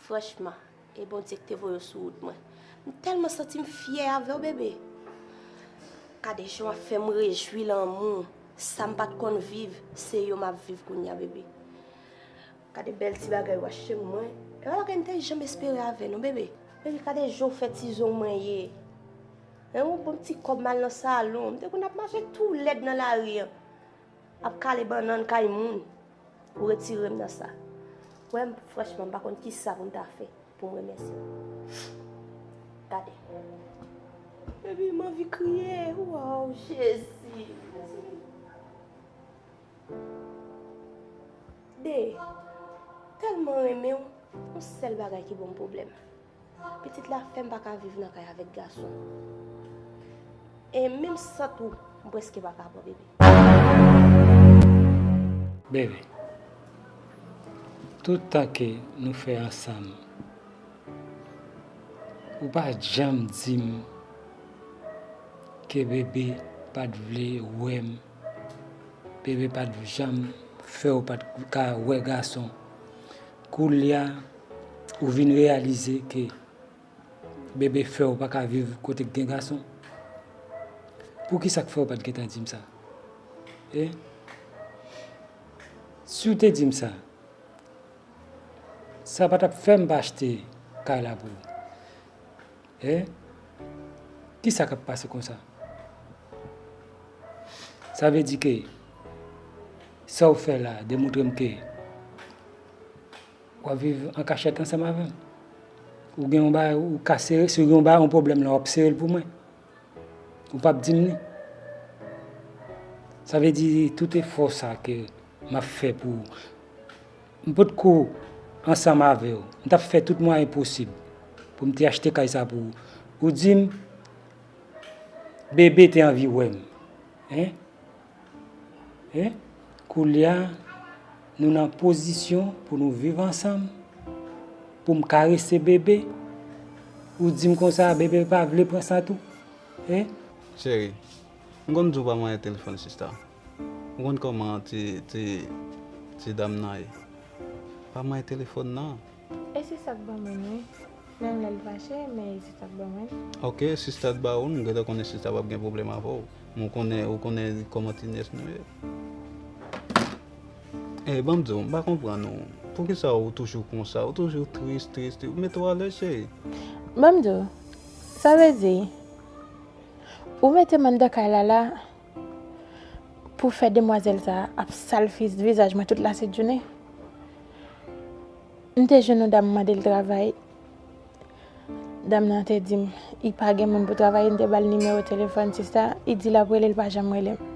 Franchman, e Bondye ki te voye w sou wout mwen. M tèlman santi m fyè avè w, bebe. Gade jan w ap fè m rejwi lanmou, sa m pa t konn viv, se yo m ap viv kounye a, bebe. Gade bèl ti bagay w achte mwen. E pa bagay m te janm espere avè nou, bebe. Bebe, gade jan w fè ti zong mwen ye. Hein, ou ban m ti kòb m al nan salon. M te konn ap mache tou lèd nan lari an. Ap kale bannann kay moun. Ou retire m nan sa. Wè, m, franchman, m pa konn kisa pou m ta fè pou m remèsye w. Gade. Baby, m anvi kriye. Waw, Jezi. De, tèlman renmen w, yon sèl bagay ki ban m pwoblèm. Pitit la fè m pa ka viv nan kay avèk gason. E menm sant ou, m prèske pa ka pran bebe. Bebe, tout tan ke nou fè ansanm, ou pa janm di m ke bebe pa t vle wè m, bebe pa t janm fè w pa t ka wè gason. Koulye a, ou vin reyalize ke bebe fè w pa ka viv kote k gen gason? Poukisa k fè w pa t gentan di m sa? E? Si w te di m sa, sa pa t ap fè m pa achte kay la pou ou. E? Kisa k ap pase konsa? Sa vle di ke sa w fè la demontre m ke w ap viv an kachèt ansanm avè m. Ou gen yon bagay, ou ka sere, si w gen yon bagay, yon pwoblèm la, w ap sere l pou mwen. Ou p ap di m li. Sa vle di tout efò sa ke m ap fè pou ou. M potko ansanm avè w. M t ap fè tout mwayen posib pou m te achte kay sa pou ou. Ou di m, bebe te anvi wè m. Hein? Hein? Koulye a, nou nan pozisyon pou nou viv ansanm, pou m karese bebe. Ou di m konsa, bebe pa vle pran sa tou. Hein? Cheri, m konn di w pa manyen telefòn sista. Ou konn kòman ti, ti, ti dam nan ye. Pa manyen telefòn nan. E se sa k ban mwen, wi. Menm lè l fache, men e se sa k ban mwen. Ok, sista t ba ou, m gentan konnen sista p ap gen pwoblèm avè w. Men w konnen, ou konnen kòman ti nyès nou ye. E, ban m di w, m pa konprann ou. Poukisa ou toujou konsa? Ou toujou tris, tris, tris. Mete w alèz, cheri. Ban m di w, sa vle di, ou mete m anndan kay la la, pou fè demwazèl sa a ap sal fi-, vizaj mwen tout lasenjounen. M te jwenn yon dam, m mande l travay. Dam nan te di m, li pa gen moun pou travay, m te ba l nimewo telefòn sista, li di l ap rele, l pa janm rele m.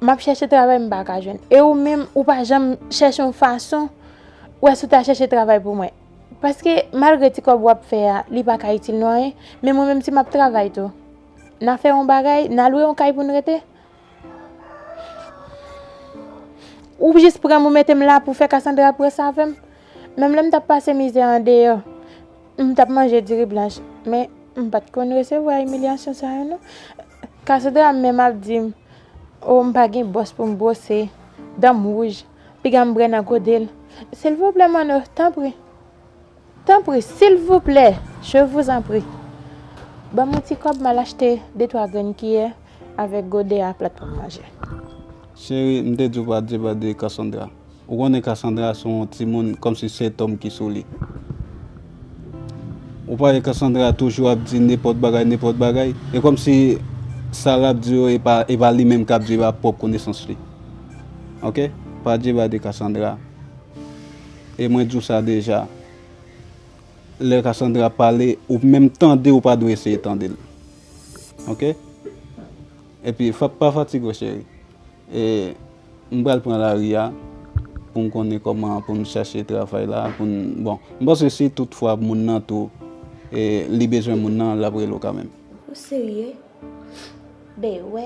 M ap chèche travay, m pa ka jwenn. E ou menm, ou pa janm chèche yon fason, wè si w ta chèche travay pou mwen. Paske, malgre ti kòb w ap fè a, li pa ka itil nou anyen, men mwen menm, si m ap travay tou, n a fè yon bagay, n a lwe yon kay pou n rete. Ou jis pran m, ou mete m la pou fè Cassandra pran sa avè m. Menm lè m t ap pase mizè andeyò, m t ap manje diri blanch, men m pa t konn resevwa imilyasyon sa yo non. Cassandra menm ap di m, o, m pa gen bwòs pou m bwose, dan m wouj, piga m brè nan gode l. Silvouplè, Manno, tanpri. Tanpri, silvouplè, je vous en prie. Ban m yon ti kòb, m al achte de twa grenn kiyè avèk gode a plat pou m manje. Cheri, m te di w pa deba de Cassandra. Ou konnen Cassandra se yon timoun kòmsi se tòm ki sou li. Ou pa wè Cassandra toujou ap di nenpòt bagay, nenpòt bagay? E kòmsi sa l ap di yo, e pa, e pa li menm k ap di, e pa pwòp konesans li. Oke? Pa deba de Cassandra. E mwen di w sa deja. Lè Cassandra ap pale, ou menm tande, ou pa dwe eseye tande l. Oke? Epi, fa-, pa fatige w, cheri. E, m pral pran lari a pou m konnen kòman pou m chache travay la, pou m, bon, m panse si tout fwa moun nan tou, e, li bezwen moun nan, l ap rele w kanmenm. Ou serye? Ben, wè,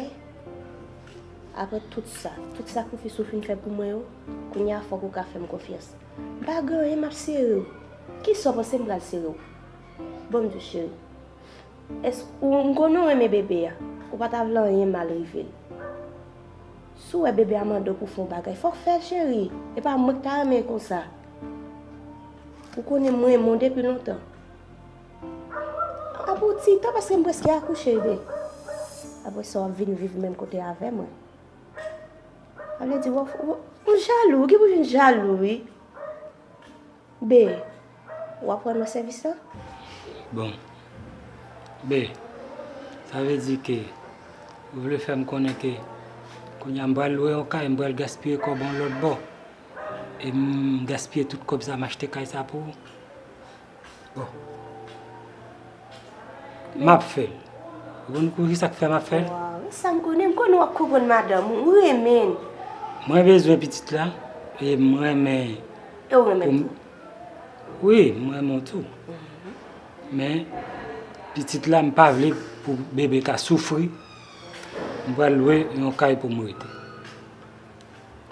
apre tout sa, tout sakrifis ou fin fè pou mwen yo, kounye a fòk ou ka fè m konfyans. M pa gen anyen, m ap sere w. Kisa w panse m pral sere w? Bon, m di w, cheri, èske ou, m konnen w renmen bebe a. Ou pa ta vle anyen mal rive l. Si w wè bebe a mande w pou fè yon bagay, fò w fè l, cheri. E pa mwen k ta renmen l konsa. Ou konnen m renmen w depi lontan. Apre yon ti tan, paske m prèske akouche, bebe. Apre sa, w ap vin viv menm kote avè mwen. Sa vle di, w, w, ou jalou, ou gen pou vin jalou, wi. Be, w ap rann mwen sèvis la? Bon. Be, sa vle di ke ou vle fè m konnen ke kounye a m pral lwe yon kay, m pral gaspiye kòb yon lòt bò. E m gaspiye tout kòb sa, m achte kay sa pou ou. Bon. M ap fè l. Ou konn pou ki sa k fè m ap fè l? Waw, e sa m konnen, m konnen w ap konprann madanm ou, ou renmen l. Mwen bezwen pitit la, e m renmen. E w renmen l tou? Wi, m renmen w tou. Men, pitit la, m pa vle pou bebe ka soufri. M pral lwe yon kay pou m rete.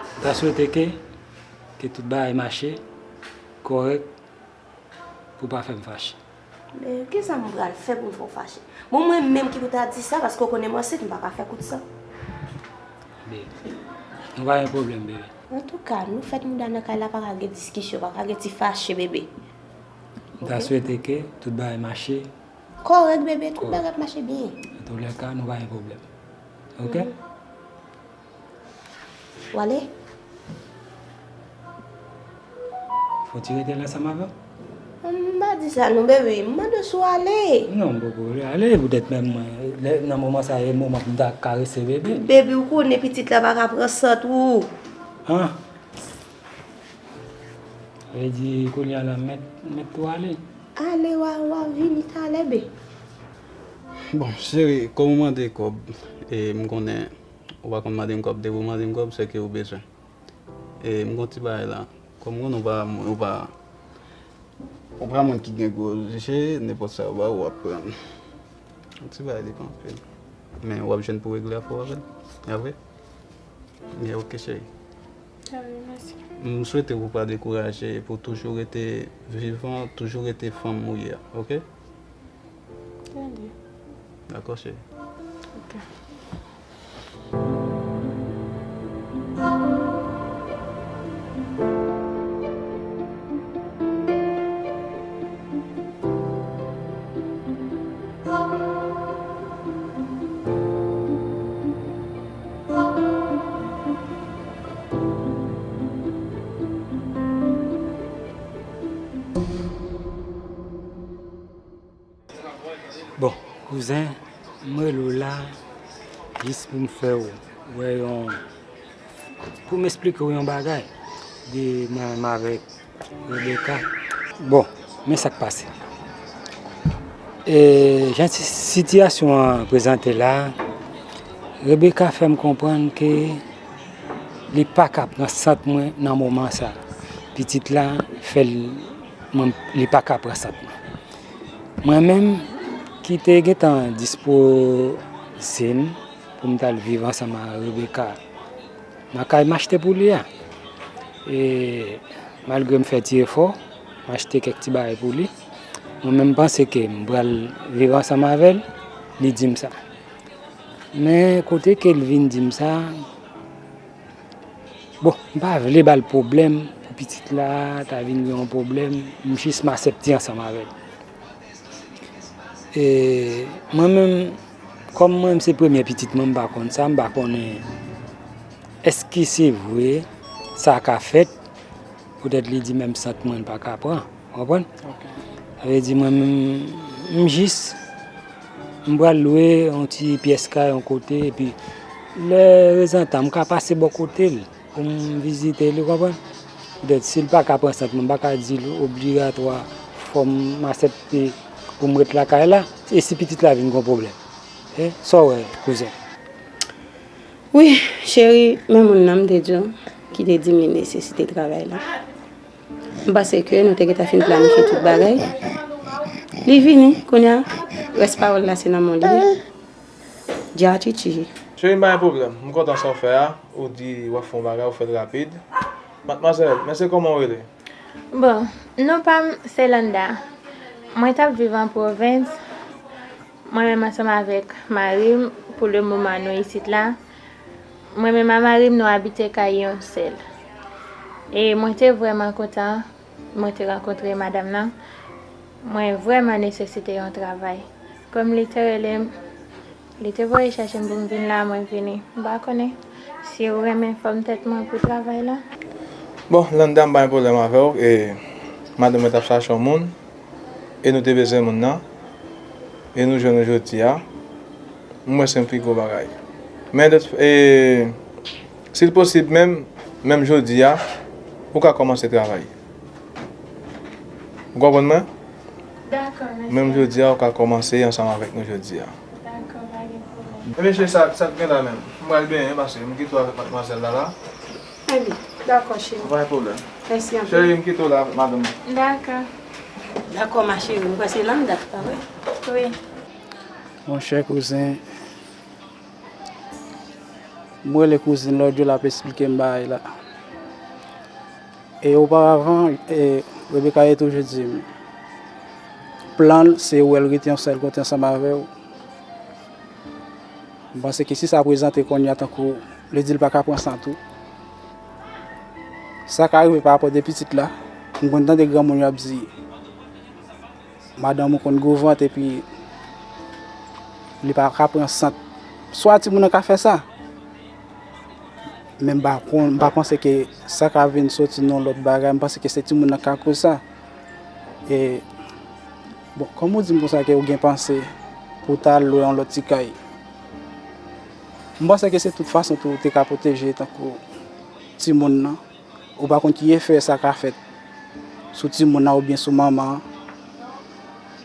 M ta swete ke, ke tout bagay mache kòrèk pou w pa fè m fache. Men, kisa m pral fè pou m fè w fache? Bon, mwen menm ki pou ta di sa, paske w konnen m ansent, m pa ka fè kout san. Bebe, nou pa gen pwoblèm, bebe. Antouka, nou fèt mouda nan kay la, pa ka gen diskisyon, pa ka gen ti fache, bebe. M ta swete ke tout bagay mache. Kòrèk, bebe, tout bagay ap mache byen. Antoulèka, nou pa gen pwoblèm. Oke? W ale? Fò w ti rete la ansanm avè m? M pa di sa non, bebe. M mande w si w ale. Non, m poko vle ale poutèt menm mwen. Lè, nan moman sa, e moman pou m ta karese bebe. Bebe, ou konnen pitit la pa ka pran sant ou. An? Vle di, kounye a la, mèt, mèt tou ale. Ale, w a, w a vini talè, be. Bon, cheri, kòm ou mande kòb, e m konnen ou pa konn mande m kòb, depi ou mande m kòb, se ke ou bezwen. E m gon ti bagay la. Kòm ou konnen ou pa, ou pa, ou pa moun ki gen gwo je, nenpòt sa yo ba ou, w ap pran. Yon ti bagay li pa anpil. Men w ap jwenn pou regle afè w avè l. Apre? Byen, oke, cheri. Cheri, mèsi. M swete pou w pa dekouraje, pou w toujou rete vivan, toujou rete fanm ou ye a, oke? Tande. Dakò, cheri. Oke. Bon, kouzen, m rele w la jis pou m fè w wè yon, pou m esplike w yon bagay de mwen menm avèk Rebecca. Bon, men sa k pase. E, jan si-, sitiyasyon an prezante la, Rebecca fè m konprann ke li pa ka pran sant mwen nan moman sa. Pitit la fè l, mwen, li pa ka pran sant mwen. Mwen menm, ki te gentan dispoze m pou m t al viv ansanm ak Rebecca nan kay m achte pou li a. E malgre m fè ti efò, m achte kèk ti bagay pou li, mwen menm m panse ke m pral viv ansanm avè l, li di m sa. Men kote ke l vin di m sa, bon, m pa vle ba l pwoblèm pou pitit la ta vin gen yon pwoblèm, m jis m aksepte ansanm avè l. E mwen menm, kòm mwen menm se premye pitit mwen, m pa konn sa, m pa konnen èske se vre sa ka fèt, poutèt li di menm sant mwen l pa ka pran, w konprann? Ok. Sa vle di mwen menm, m jis, m pral lwe yon ti pyès kay yon kote, epi lè rezantan, m ka pase bò kote l pou m vizite l, ou konprann? Petèt, si l pa ka pran sant mwen, m pa ka di l obligatwa fò m aksepte pou m ret lakay la, e si pitit la vin gen pwoblèm? E, sa w wè, kouzen? Wi, cheri, men moun nan m te di w, ki te di m li nesesite travay la. M panse ke nou te gentan fin planifye tout bagay. Li vini, kounye a, rès pawòl la se nan men w li ye. Dja chichi. Cheri, m pa gen pwoblèm. M kontan sa w fè a. Ou di w ap fè yon bagay, ou fè l rapid. Madmwazèl, mesye, kòman w rele? Bon, non pa m se Landa. Mwen t ap viv an pwovens. Mwen menm ansanm avèk mari m, pou le moman nou isit la. Mwen menm a mari m, nou abite kay yon sèl. E mwen te vrèman kontan, mwen te rankontre madanm nan. Mwen vrèman nesesite yon travay. Kòm li te rele m, li te voye chèche m pou m vin la, mwen vini. M pa konnen si ou renmen fòm tèt mwen pou travay la. Bon, Landa, m pa gen pwoblèm avè w. E madanm mwen t ap chache yon moun. E nou te bezwen moun nan. E nou jwenn ou jodi a. M wè se yon pi gwo bagay. Men, e, si l posib menm, menm jodi a, ou ka kòmanse travay. Ou konprann mwen? Dakò, mèsi. Menm jodi a, ou ka kòmanse ansanm avèk nou jodi a. Dakò, pa gen pwoblèm. Ebyen, cheri, sa, sa k gen la menm? M pral benyen paske m kite w avèk madmwazèl la la. Ebyen, dakò, cheri. Pa gen pwoblèm. Mèsi anpil. Cheri, m kite w la avèk madanm mwen. Dakò. Dakò, ma chérie, m kwè se Landa, pa vre? Wi. Monchè kouzen, m rele kouzin lòt jou, l ap esplike m bagay la. E oparavan, e, Rebecca te toujou di m, plan l se wè l rete yon sèl kote ansanm avè w. M panse ke si sa prezante kounye a tankou li di l pa ka pran sant ou, sa ka rive pa rapò de pitit la. M konn tande granmoun yo ap di, madanm ou konn gwo vant epi li pa ka pran sant. Swa timoun nan ka fè sa. Men m pa konn, m pa panse ke sa ka vin soti nan yon lòt bagay. M panse ke se timoun nan k ka koz sa. E, bon, kòm ou di m konsa ke ou gen panse pou w ta al lwe yon lòt ti kay, m panse ke se tout fason tou ou te ka pwoteje tankou timoun nan. Ou pa konn ki efè sa ka fèt sou timoun nan oubyen sou manman an.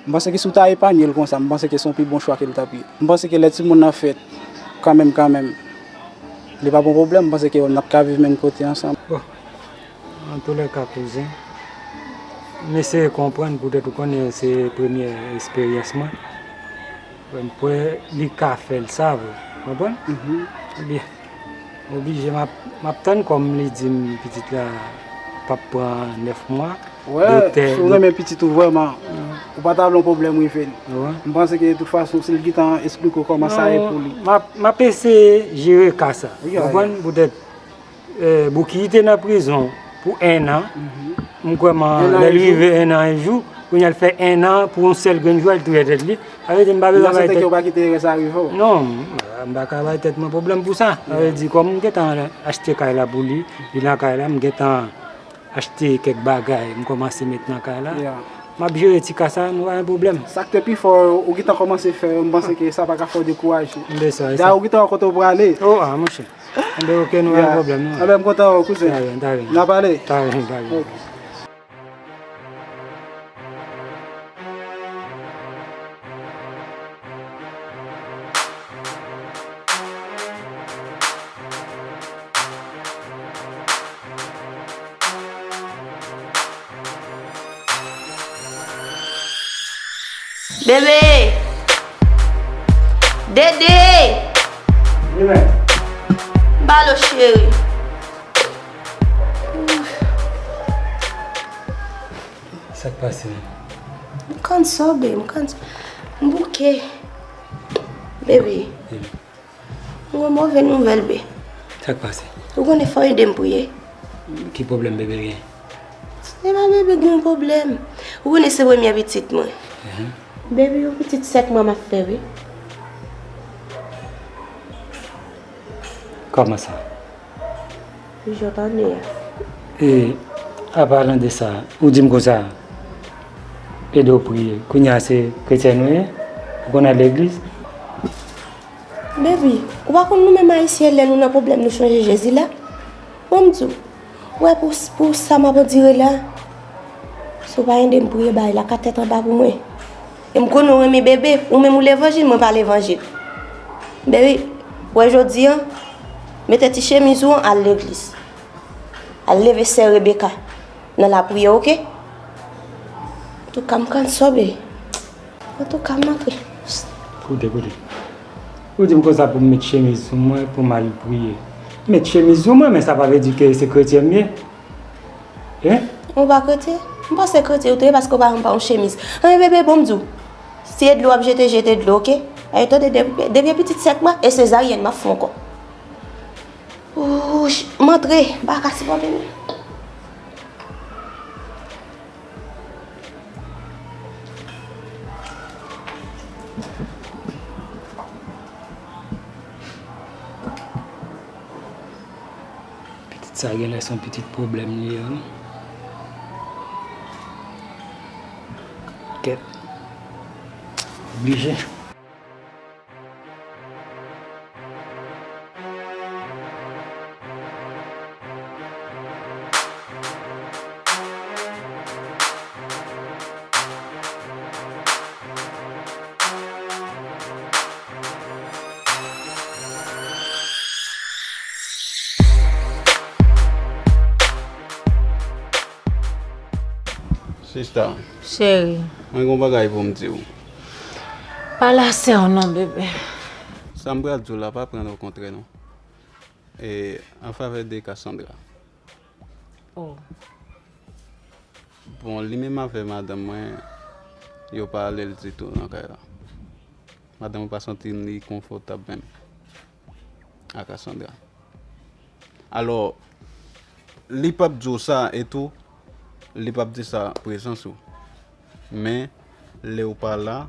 M panse ke si w ta epanye l konsa, m panse ke se yon pi bon chwa ke l t ap ye. M panse ke lè timoun nan fèt, kanmenm, kanmenm, li p ap yon pwoblèm, m panse ke n ap ka viv menm kote ansanm. Bon, antoulèka, kouzen, m eseye konprann, poutèt ou konnen se premye esperyans mwen. M kwè li ka fè l sa vre. Konprann? Mhm. Ebyen, oblije, m ap, m ap tann kòm li di m pitit la p ap pran nèf mwa. Wè, doktè, si w renmen pitit ou vrèman, ou pa ta vle yon pwoblèm rive l. Wè. M panse ke de tout fason, si l gentan esplike w kòman sa ye pou li. Non, m ap, m ap eseye jere ka sa. Wi, wi. Konprann? Poutèt, eh, Bouki te nan prizon pou enn an. Mhm. M kwè man, lè l rive enn an, en jou, kounye a l fè enn an, pou yon sèl grenn jou, l touye tèt li. Sa vle di m pa bezwen bay tèt. Ou pa kite erè sa rive w? Non, m pa ka bay tèt mwen pwoblèm pou sa. Sa vle di, kòm m gentan achte kay la pou li, li nan kay la, m gentan achte kèk bagay, m kòmanse met nan kay la. Yeah. M ap jere ti ka sa, nou pa gen pwoblèm. Sa k te pi fò, ou gentan kòmanse fè yo, m panse ke sa pa ka fè w dekouraje. M de sa, e sa. Dayè, ou gentan wè kote w prale. Oh, ah, monchè. Enben, oke, nou pa gen pwoblèm, non. Enben, m kontan wè w, kouzen. Ta byen, ta byen. N a pale? Ta byen, ta byen. Oke. Bebe! Dede! Wi, mèt. Balo, cheri. Sa k pase menm? M konn sa, bebe, m konn sa. M bouke. Bebe. Bebe. M gon move nouvèl, bebe. Sa k pase? Ou konnen fò w ede m priye. Ki pwoblèm bebe gen? Se pa bebe gen pwoblèm. Ou konnen se premye pitit mwen. Ehe. Bebe, yon pitit sèt mwa m ap fè, wi. Kòman sa? Jan w tande a. E, an palan de sa, ou di m konsa, ede w priye. Kounye a se kretyèn ou ye? Ou konn al legliz? Baby, ou pa konn nou menm Ayisyen lè nou nan pwoblèm nou chonje Jezi la? Bon, m di w, ou wè pou, pou sa m ap andire la, si w pa ede m priye bay la ka tèt anba pou mwen. E m konnen w renmen bebe, ou menm ou levanjil, mwen pa levanjil. Baby, ou wè jodi an, mete ti chemiz ou an al legliz. Al leve sè Rebecca nan lapriyè, oke? Antouka, m kann sòbe. Antouka, m antre. Koute, koute. Ou di m konsa pou m met chemiz sou mwen, pou m al priye. Met chemiz sou mwen, men sa pa vle di ke se kretyen m ye. Hein? Ou pa kretyen? M panse kretyen ou te ye paske ou pa janm pa yon chemiz. Anyen, bebe, bon, m di w. Si e dlo w ap jete, jete dlo, oke? Ay, tande, de-, depi pitit sèk mwen, e sezaryèn m ap fè ankò. Ouch, m antre, m pa ka sipòte non. Pitit sa genlè se yon pitit pwoblèm li ye, wi. Kèt. Oblije. Sista. Cheri. Mwen gen yon bagay pou m di w. Pa lasè w non, bebe. Sa m pral di w la, pa pran l okontrè non. E, an favè de Cassandra. Oh. Bon, li menm avè madanm mwen, yo pa ale l ditou nan kay la. Madanm mwen pa santi li konfòtab menm ak Cassandra. Alò, li p ap di w sa etou, li p ap di sa prezans ou. Men, lè w pa la,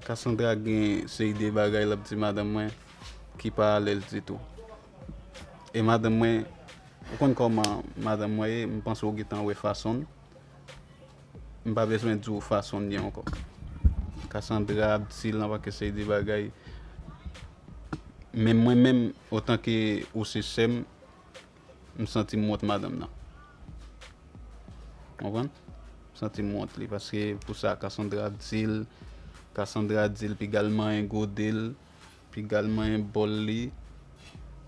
Cassandra gen seri de bagay l ap di madanm mwen ki pa ale l ditou. E madanm mwen, ou konn kòman madanm mwen ye, m panse w gentan wè fason l. M pa bezwen di w fason l ye ankò. Cassandra ap di l nan pakèt seri de bagay. Men mwen menm, otanke ou se sè m, m santi m wont madanm nan. Konprann? M santi m wont li, paske pou sa Cassandra di l, Cassandra di l piga l manyen gode l, piga l manyen bòl li,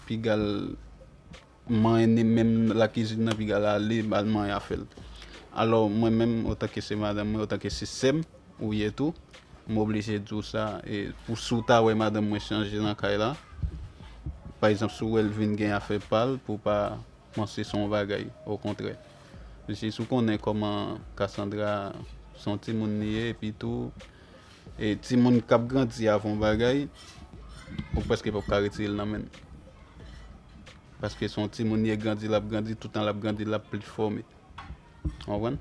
piga l manyen ni menm lakizin nan, piga l ale, al manyen afè l. Alò, mwen menm, otanke se madanm mwen, otanke se sè m, ou ye tou, m oblije di w sa, e pou si w ta wè madanm mwen chanje nan kay la, pa egzanp, si w wè l vin gen afè pa l, pou w pa panse se yon bagay, okontrè. Jis ou konnen kòman Cassandra se yon timoun li ye, epi tou, e timoun k ap grandi avè yon bagay, ou prèske p ap ka retire l nan men l. Paske se yon timoun li ye, grandi l ap grandi, toutan l ap grandi, l ap pli fòme. Konprann?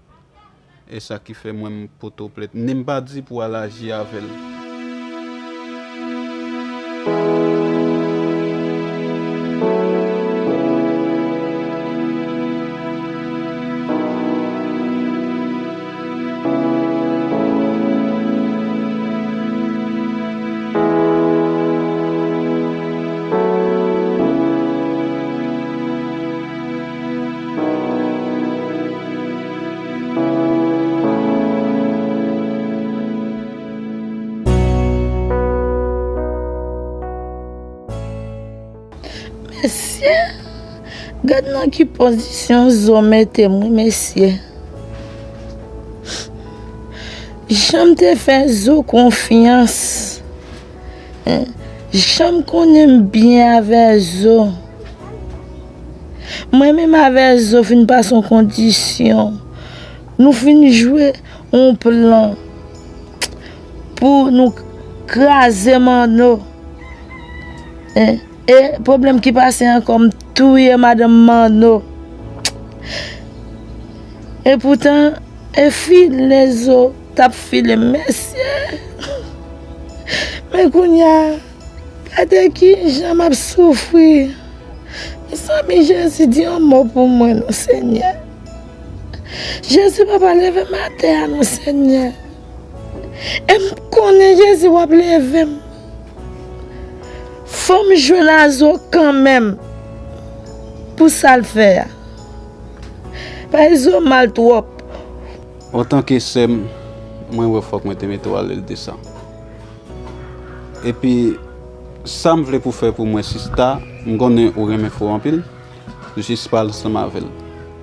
E sa ki fè mwen m pote w plent. Ni m pa di pou w al aji avè l. Mesye, gad nan ki pozisyon Zo mete m wi, mesye. Jan m te fè Zo konfyans. Hein? Jan m konnen m byen avè Zo. Mwen menm avè Zo fin pase yon kondisyon. Nou fin jwe yon plan pou nou kraze Manno. Hein? E pwoblèm ki pase ankò, m touye madanm Manno. Epoutan, e file Zo t ap file m, mesye. Men kounye a, gade kijan m ap soufri. Mezanmi, Jezi, di yon mo pou mwen non, Senyè. Jezi, papa, leve m atè a non, Senyè. E m konnen, Jezi, w ap leve m. Fò m jwenn Azo kanmenm pou sa l fè a. Paske Zo mal twòp. Antanke sè m, mwen wè fòk mwen te mete w alèz de sa. Epi, sa m vle pou fè pou mwen, sista, m konnen ou renmen Fo anpil, jis pale ansanm avè l.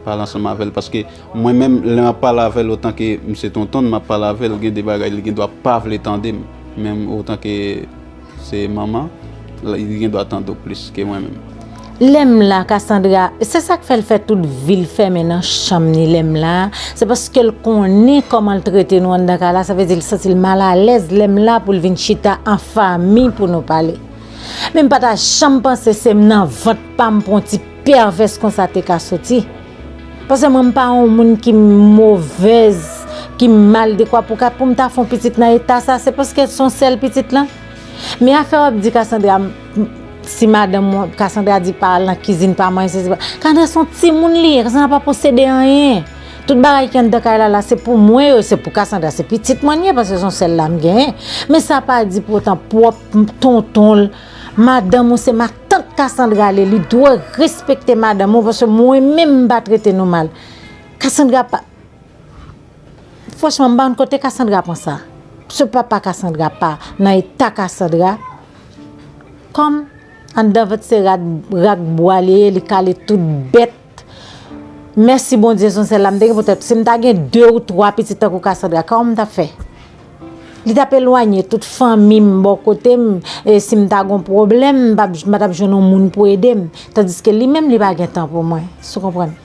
Pale ansanm avè l, paske mwen menm, lè m ap pale avè l, otanke m se tonton l, m ap pale avè l, gen de bagay li gen dwa pa vle tande m. Men otanke se manman, li gen dwa tande w plis ke mwen menm. Lè m la, Cassandra, se sa k fè l fè tout vi l fèmen nan chanm ni lè m la, se paske l konnen kòman l trete nou anndan kay la, sa vle di l santi l malalèz lè m la pou l vin chita an fanmi pou nou pale. Men m pa ta janm panse se m nan vant pa m pou yon ti pèvès konsa te ka soti. Paske mwen m pa yon moun ki movèz, ki mal dekwa pou ka, pou m ta fè yon pitit nan eta sa, se paske se yon sèl pitit lan. Men afè w ap di Cassandra, m- si madanm mwen, Cassandra di pa al nan kizin, pa manyen, se, se pa. Cassandra se yon timoun li ye, Cassandra pa posede anyen. Tout bagay ki anndan kay la, la, se pou mwen yo, se pou Cassandra, se pitit mwen li ye, paske se yon sèl la m genyen. Men sa pa di pou otan pwòp tonton l, madanm ou se matant Cassandra li, li dwe respekte madanm ou, paske mwen menm m pa trete nou mal. Cassandra pa, Franchman, m pa konn kote Cassandra pran sa. Se papa Cassandra pa nan eta Cassandra. Kòm anndan vant se rad, rak bwa li ye, li kale tout bèt. Mèsi Bondye, se yon sèl la m te gen poutèt. Si m ta gen de ou twa pitit tankou Cassandra, kòman m t ap fè? Li t ap elwanye tout fanmi m bò kote m, e si m ta gon pwoblèm, m p ap, m pa t ap jwenn yon moun pou ede m. Tandiske li menm, li pa gen tan pou mwen. Si w konprann?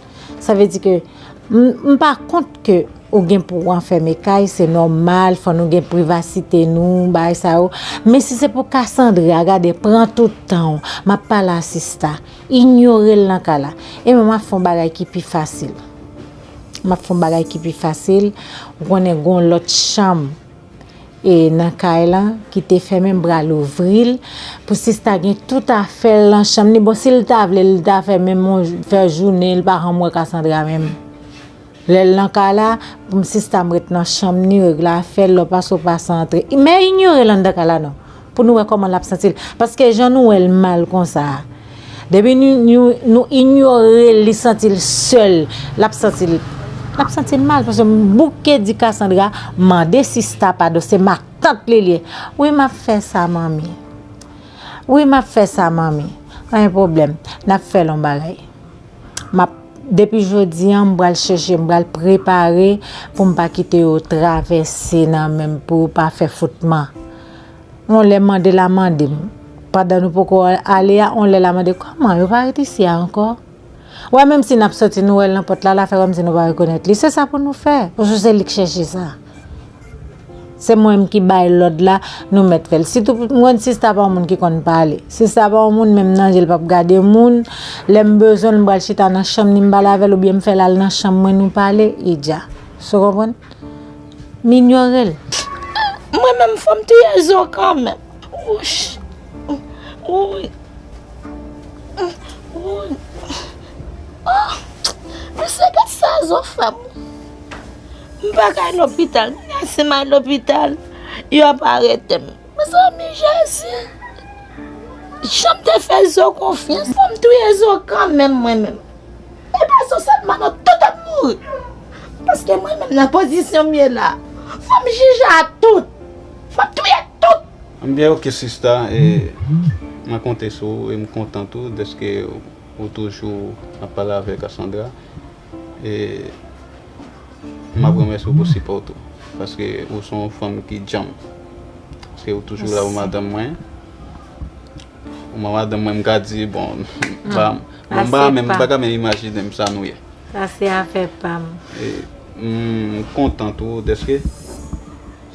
Sa vle di ke m, m pa kont ke ou gen pou w anfème kay, se nòmal, fò nou gen privasite nou, bagay sa yo. Men si se pou Cassandra, gade, pran tout tan w. M ap pale a sista. Inyore l nan kay la. E mwen, m ap fè yon bagay ki pi fasil. M ap fè yon bagay ki pi fasil. Ou konnen gon lòt chanm e nan kay la, ki te fèmen, m pral ouvri l. Pou sista gen tout afè l nan chanm li. Bon, si l ta vle, l ta fè menm yon jou, fè jounen, l pa janm wè Cassandra menm. Lè l nan kay la, pou m sista m ret nan chanm ni, regle afè l, lè w pase, w pase antre. Men inyore l anndan kay la non. Pou nou wè kòman l ap santi l. Paske jan nou wè l mal konsa a, depi nou, nou, nou inyore l, li santi l sèl, l ap santi l, l ap santi l mal. Paske m bouke di Cassandra, mande sista padon, se matant li li ye. Wi, m ap fè sa, manmi. Wi, m ap fè sa, manmi. Pa gen pwoblèm. N ap fè l yon bagay. M ap, depi jodi a, m pral chèche, m pral prepare pou m pa kite yo travèse nan men m, pou yo pa fè fotman. Yon lè mande l a mande m. Pandan nou poko ale a, yon lè l a mande, kòman, yo pa ret isi a ankò? Wè, menm si n ap soti, nou wè l nan pòt la, l a fè kòmsi nou pa rekonèt li. Se sa pou nou fè. Paske se li k chèche sa. Se mwen menm ki bay lòd la, nou mèt fè l. Sitou, mwen, sista pa yon moun ki konn pale. Sista pa yon moun, menm nan je l p ap gade moun. Lè m bezwen l, m pral chita nan chanm ni, m pale avè l, oubyen m fè l al nan chanm mwen, nou pale, e dja. Sa w konprann? M inyore l. Mwen menm, fò m touye Zo kanmenm. Wouch. Wouy. Wouy. Oh, mesye, gad sa Zo fè m. M pa ka al lopital. Kounya si m al lopital, yo ap arete m. Mezanmi, Jezi. Jan m te fè Zo konfyans, fò m touye Zo kanmenm, mwen menm. E pa Zo sèlman non, tout ap mouri. Paske mwen menm nan pozisyon m ye la, fò m jije a tout. Fò m touye tout. Ebyen, oke, sista, e, mwen konte sou ou e m kontan tou dèske ou toujou ap pale avè Cassandra. E m ap remèsye w pou sipò w tou. Paske ou se yon fanm ki djanm. Paske ou toujou la pou madanm mwen. Ou madanm mwen, m ka di, bon, m pa, m pa menm, m pa ka menm imajine m sa nou ye. Sa se afè pa m. E m kontan tou dèske,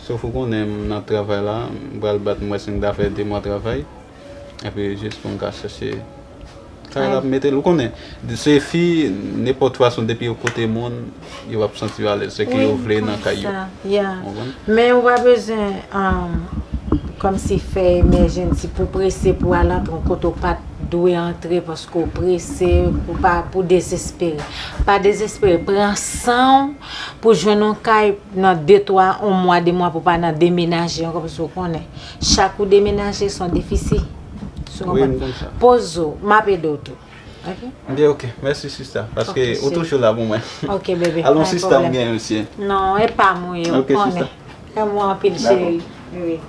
sof ou konnen m nan travay la, m pral bat m wè si m ta fè de mwa travay. Epi jis pou m ka chèche kay la, ap mete l. Ou konnen, se fi, nenpòt fason, depi yo kote moun, yo ap santi yo alèz. Se ke yo vle nan kay yo. Ou konprann? Men ou pa bezwen, um, kòmsi fè emèjensi pou prese pou al antre yon kote w pa t Dwe antre paske w prese, pou pa, pou dezespere. Pa dezespere, pran san w pou jwenn yon kay nan de, twa, yon mwa, de mwa, pou pa nan demenaje ankò, paske w konnen, chak ou demenaje, se yon defisi. Ou konprann? Poze w, m ap ede w tou. Ok? Byen, ok. Mèsi, sista, paske ou toujou la pou mwen. Ok, bebe. Alon, sista, m gen mesye. Non, e pa m ou ye, ou konnen. Renmen w anpil, cheri. Wi.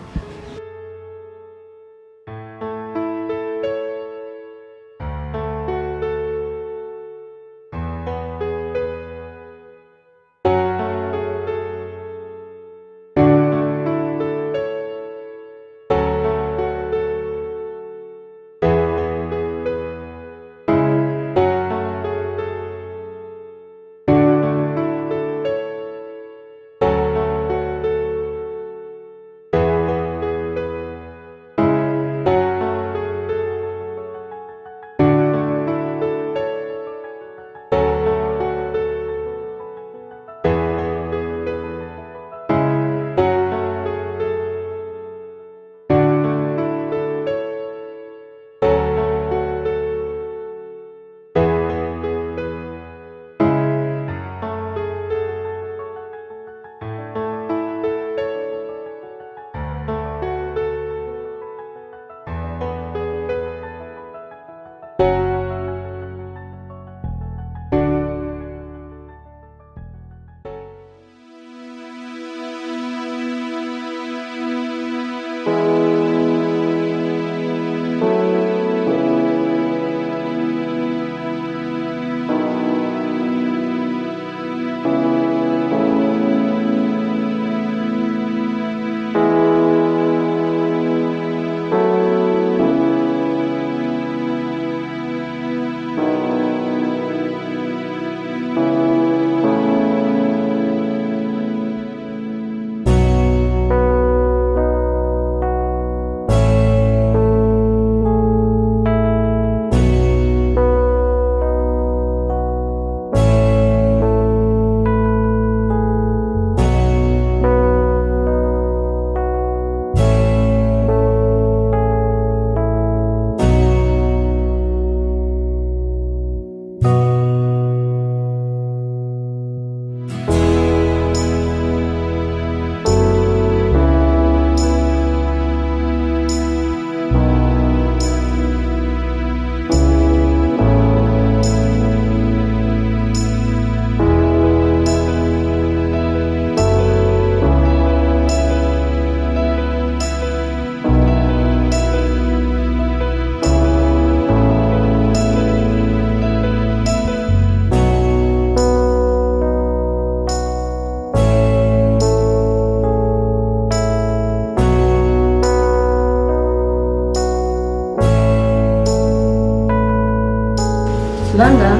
Landa.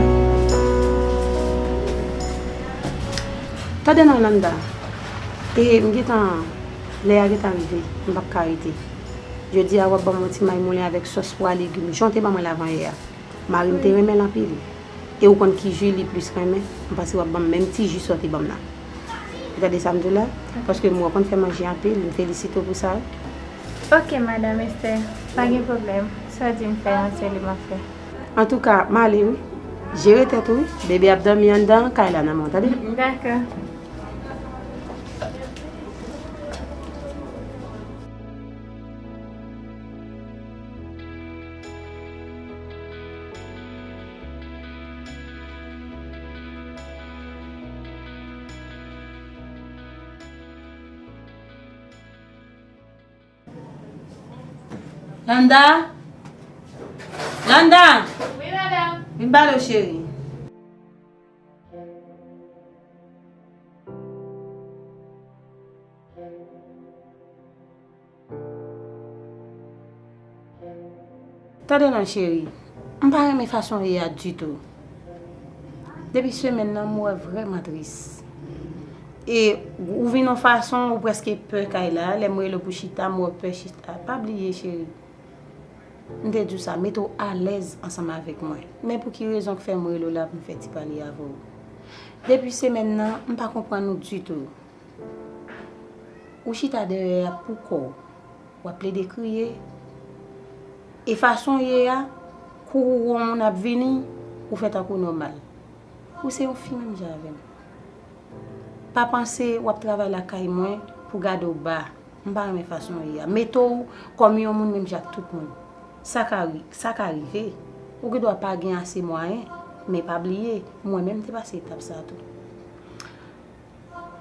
Tande non, Landa. E m gentan, lè a gentan rive, m p ap ka rete. Jodi a, w ap ban m yon ti may moulen avèk sòs pwa legim, jan w te ban mwen l avanyè a. Mari m te renmen l anpil. E ou konn ki ji li plis renmen? M panse w ap ban m menm ti ji sa w te ban m nan. Ou tande sa m di w la? Paske m wè w konn fè manje anpil, m felisite w pou sa wi. Ok, Madanm Esther, pa gen pwoblèm. Sa w di m fè an, se li m ap fè. Antouka, m ale wi. Jere tèt ou wi. Bebe ap dòmi anndan kay la nan men w, tande? Dakò. Landa? Landa! Wi, madanm. Vin pale w, cheri. Tande non, cheri, m pa renmen fason w ye a ditou. Depi semèn nan, m wè w vrèman tris. E ou vin yon fason, ou prèske pè kay la. Lè m rele w pou chita, m wè w pè chita. Pa bliye, cheri. M te di w sa, mete w alèz ansanm avèk mwen. Men pou ki rezon k fè m rele w la pou m fè ti pale avè w? Depi semèn nan, m pa konprann ou ditou. Ou chita dèyè a pou kò w. W ap plede kriye. E fason w ye a, Pou ou wè yon moun ap vini, ou fè tankou nòmal. Ou se yon fi menm jan avè m. Pa panse w ap travay lakay mwen pou gade w ba. M pa renmen fason w ye a. Mete w kòm yon moun menm jan ak tout moun. Sa ka ri-, sa ka rive. Ou gen dwa pa gen ase mwayen, men pa bliye, mwen menm m te pase etap sa a tou.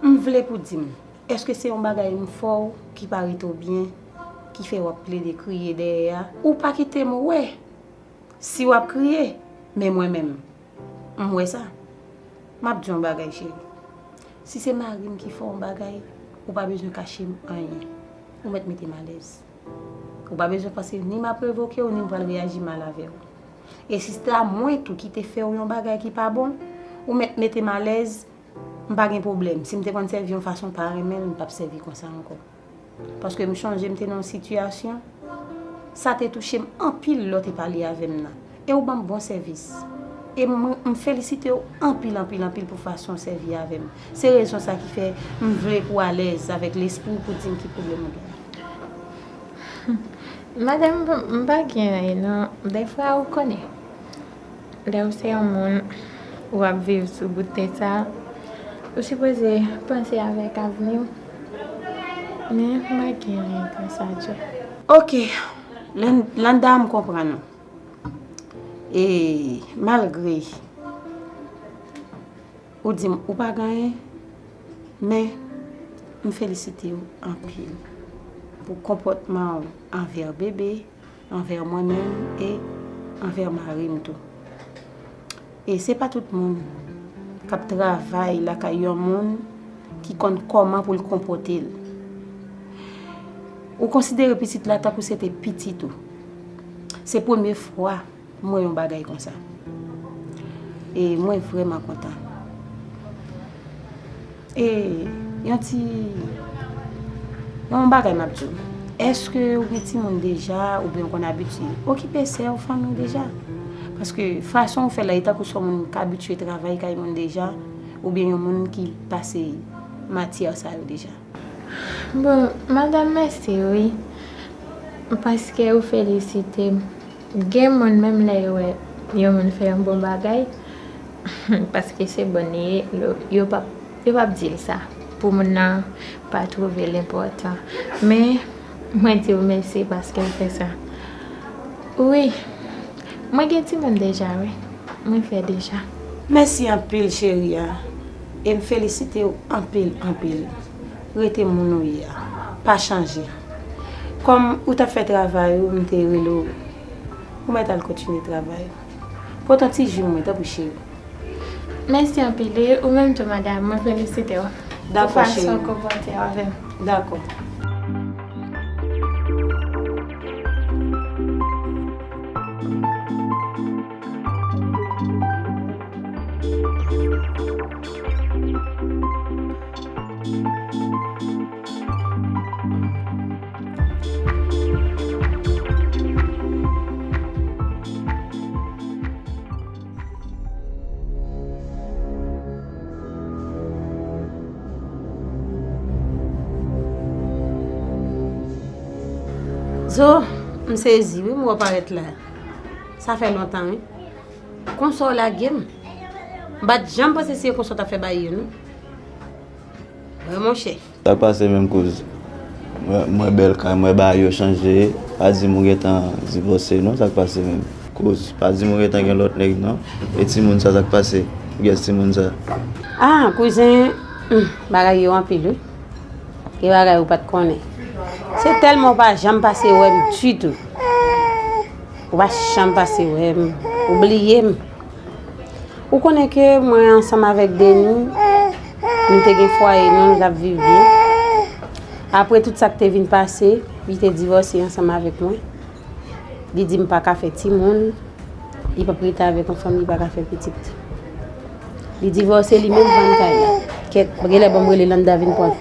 M vle pou di m, èske se yon bagay m fè w ki parèt ou byen, ki fè w ap plede kriye dèyè a? Ou pa kite m wè si w ap kriye, men mwen menm, m wè sa. M ap di w yon bagay, cheri. Si se mari m ki fè w yon bagay, ou pa bezwen kache m anyen. Ou mèt mete m alèz. Ou pa bezwen panse ni m ap revoke w, ni m pral reyaji mal avè w. E si se ta mwen tou ki te fè w yon bagay ki pa bon, ou mèt mete m alèz, m pa gen pwoblèm. Si m te konn sèvi yon fason pa renmen l, m p ap sèvi konsa ankò. Paske m chonje m te nan yon sitiyasyon, sa te touche m anpil lè w te pale avè m nan. E ou ban m bon sèvis. E m, m felisite w anpil, anpil, anpil pou fason w sèvi avè m. Se rezon sa ki fè m vle pou w alèz avèk lespri w pou di m ki pwoblèm ou gen. Madanm, m pa gen anyen non. Dèfwa, ou konnen, lè w se yon moun, w ap viv sou bout tè sa, ou sipoze panse avèk avni w. Men, m pa gen anyen konsa, Djo. Oke, Lan-, Landa, m konprann ou. E malgre ou di m ou pa gen anyen, men m felisite w anpil pou konpòtman w anvè bebe, anvè mwen menm e anvè mari m tou. E se pa tout moun k ap travay lakay yon moun ki konn kòman pou l konpòte l. Ou konsidere pitit la tankou se te pitit ou. Se premye fwa m wè yon bagay konsa. E mwen vrèman kontan. E yon ti, yon bagay m ap di w. Èske ou gen timoun deja, oubyen ou konn abitye okipe sè w, fanmi w deja? Paske fason w fè la, e tankou se yon moun k abitye travay kay moun deja, oubyen yon moun ki pase matyè sa yo deja. Bon, madanm, mèsi wi, paske ou felisite m. Gen moun, menm lè yo wè yon moun fè yon bon bagay, paske se bon li ye, yo, yo p ap, yo p ap di l sa, pou moun nan pa twouve l enpòtan. Men, mwen di w mèsi paske w fè sa. Wi, mwen gen timoun deja, wi. Mwen fè deja. Mèsi anpil, cheri a. E m felisite w anpil, anpil. Rete moun ou ye a. Pa chanje. Kòm ou t ap fè travay ou, m te rele w. Ou mèt al kontinye travay ou. Pote yon ti ji mwen, tanpri, cheri. Mèsi anpil, e ou menm tou, madanm. Mwen felisite w pou fason w konpòte w avè m. Dakò. Zo, m sezi wi, m wè w parèt la. Sa fè lontan wi. Konsa w lage m. M pa t janm panse se konsa w t ap fè bagay yo non. Wi monchè. Sa k pase menm kouz? Mwen, mwen bèl kay, mwen bagay yo chanje. Pa di m ou gentan divòse non, sa k pase menm? Kouz, pa di m ou gentan gen lòt nèg non. E timoun sa, sa k pase? Pou kiyès timoun sa? Ah, kouzen, hmm, bagay yo anpil wi. E bagay ou pa t konnen. Se tèlman ou pa janm pase wè m ditou. Ou pa janm pase wè m. Ou bliye m. Ou konnen ke mwen ansanm avèk Deni, nou te gen fwaye nou, nou t ap viv byen. Apre tout sa k te vin pase, li te divòse ansanm avèk mwen. Li di m pa ka fè timoun, li p ap rete avèk yon fanm, li pa ka fè pitit. Li divòse, li menm vann kay la. Kèt, genlè ban m rele Landa vin pran.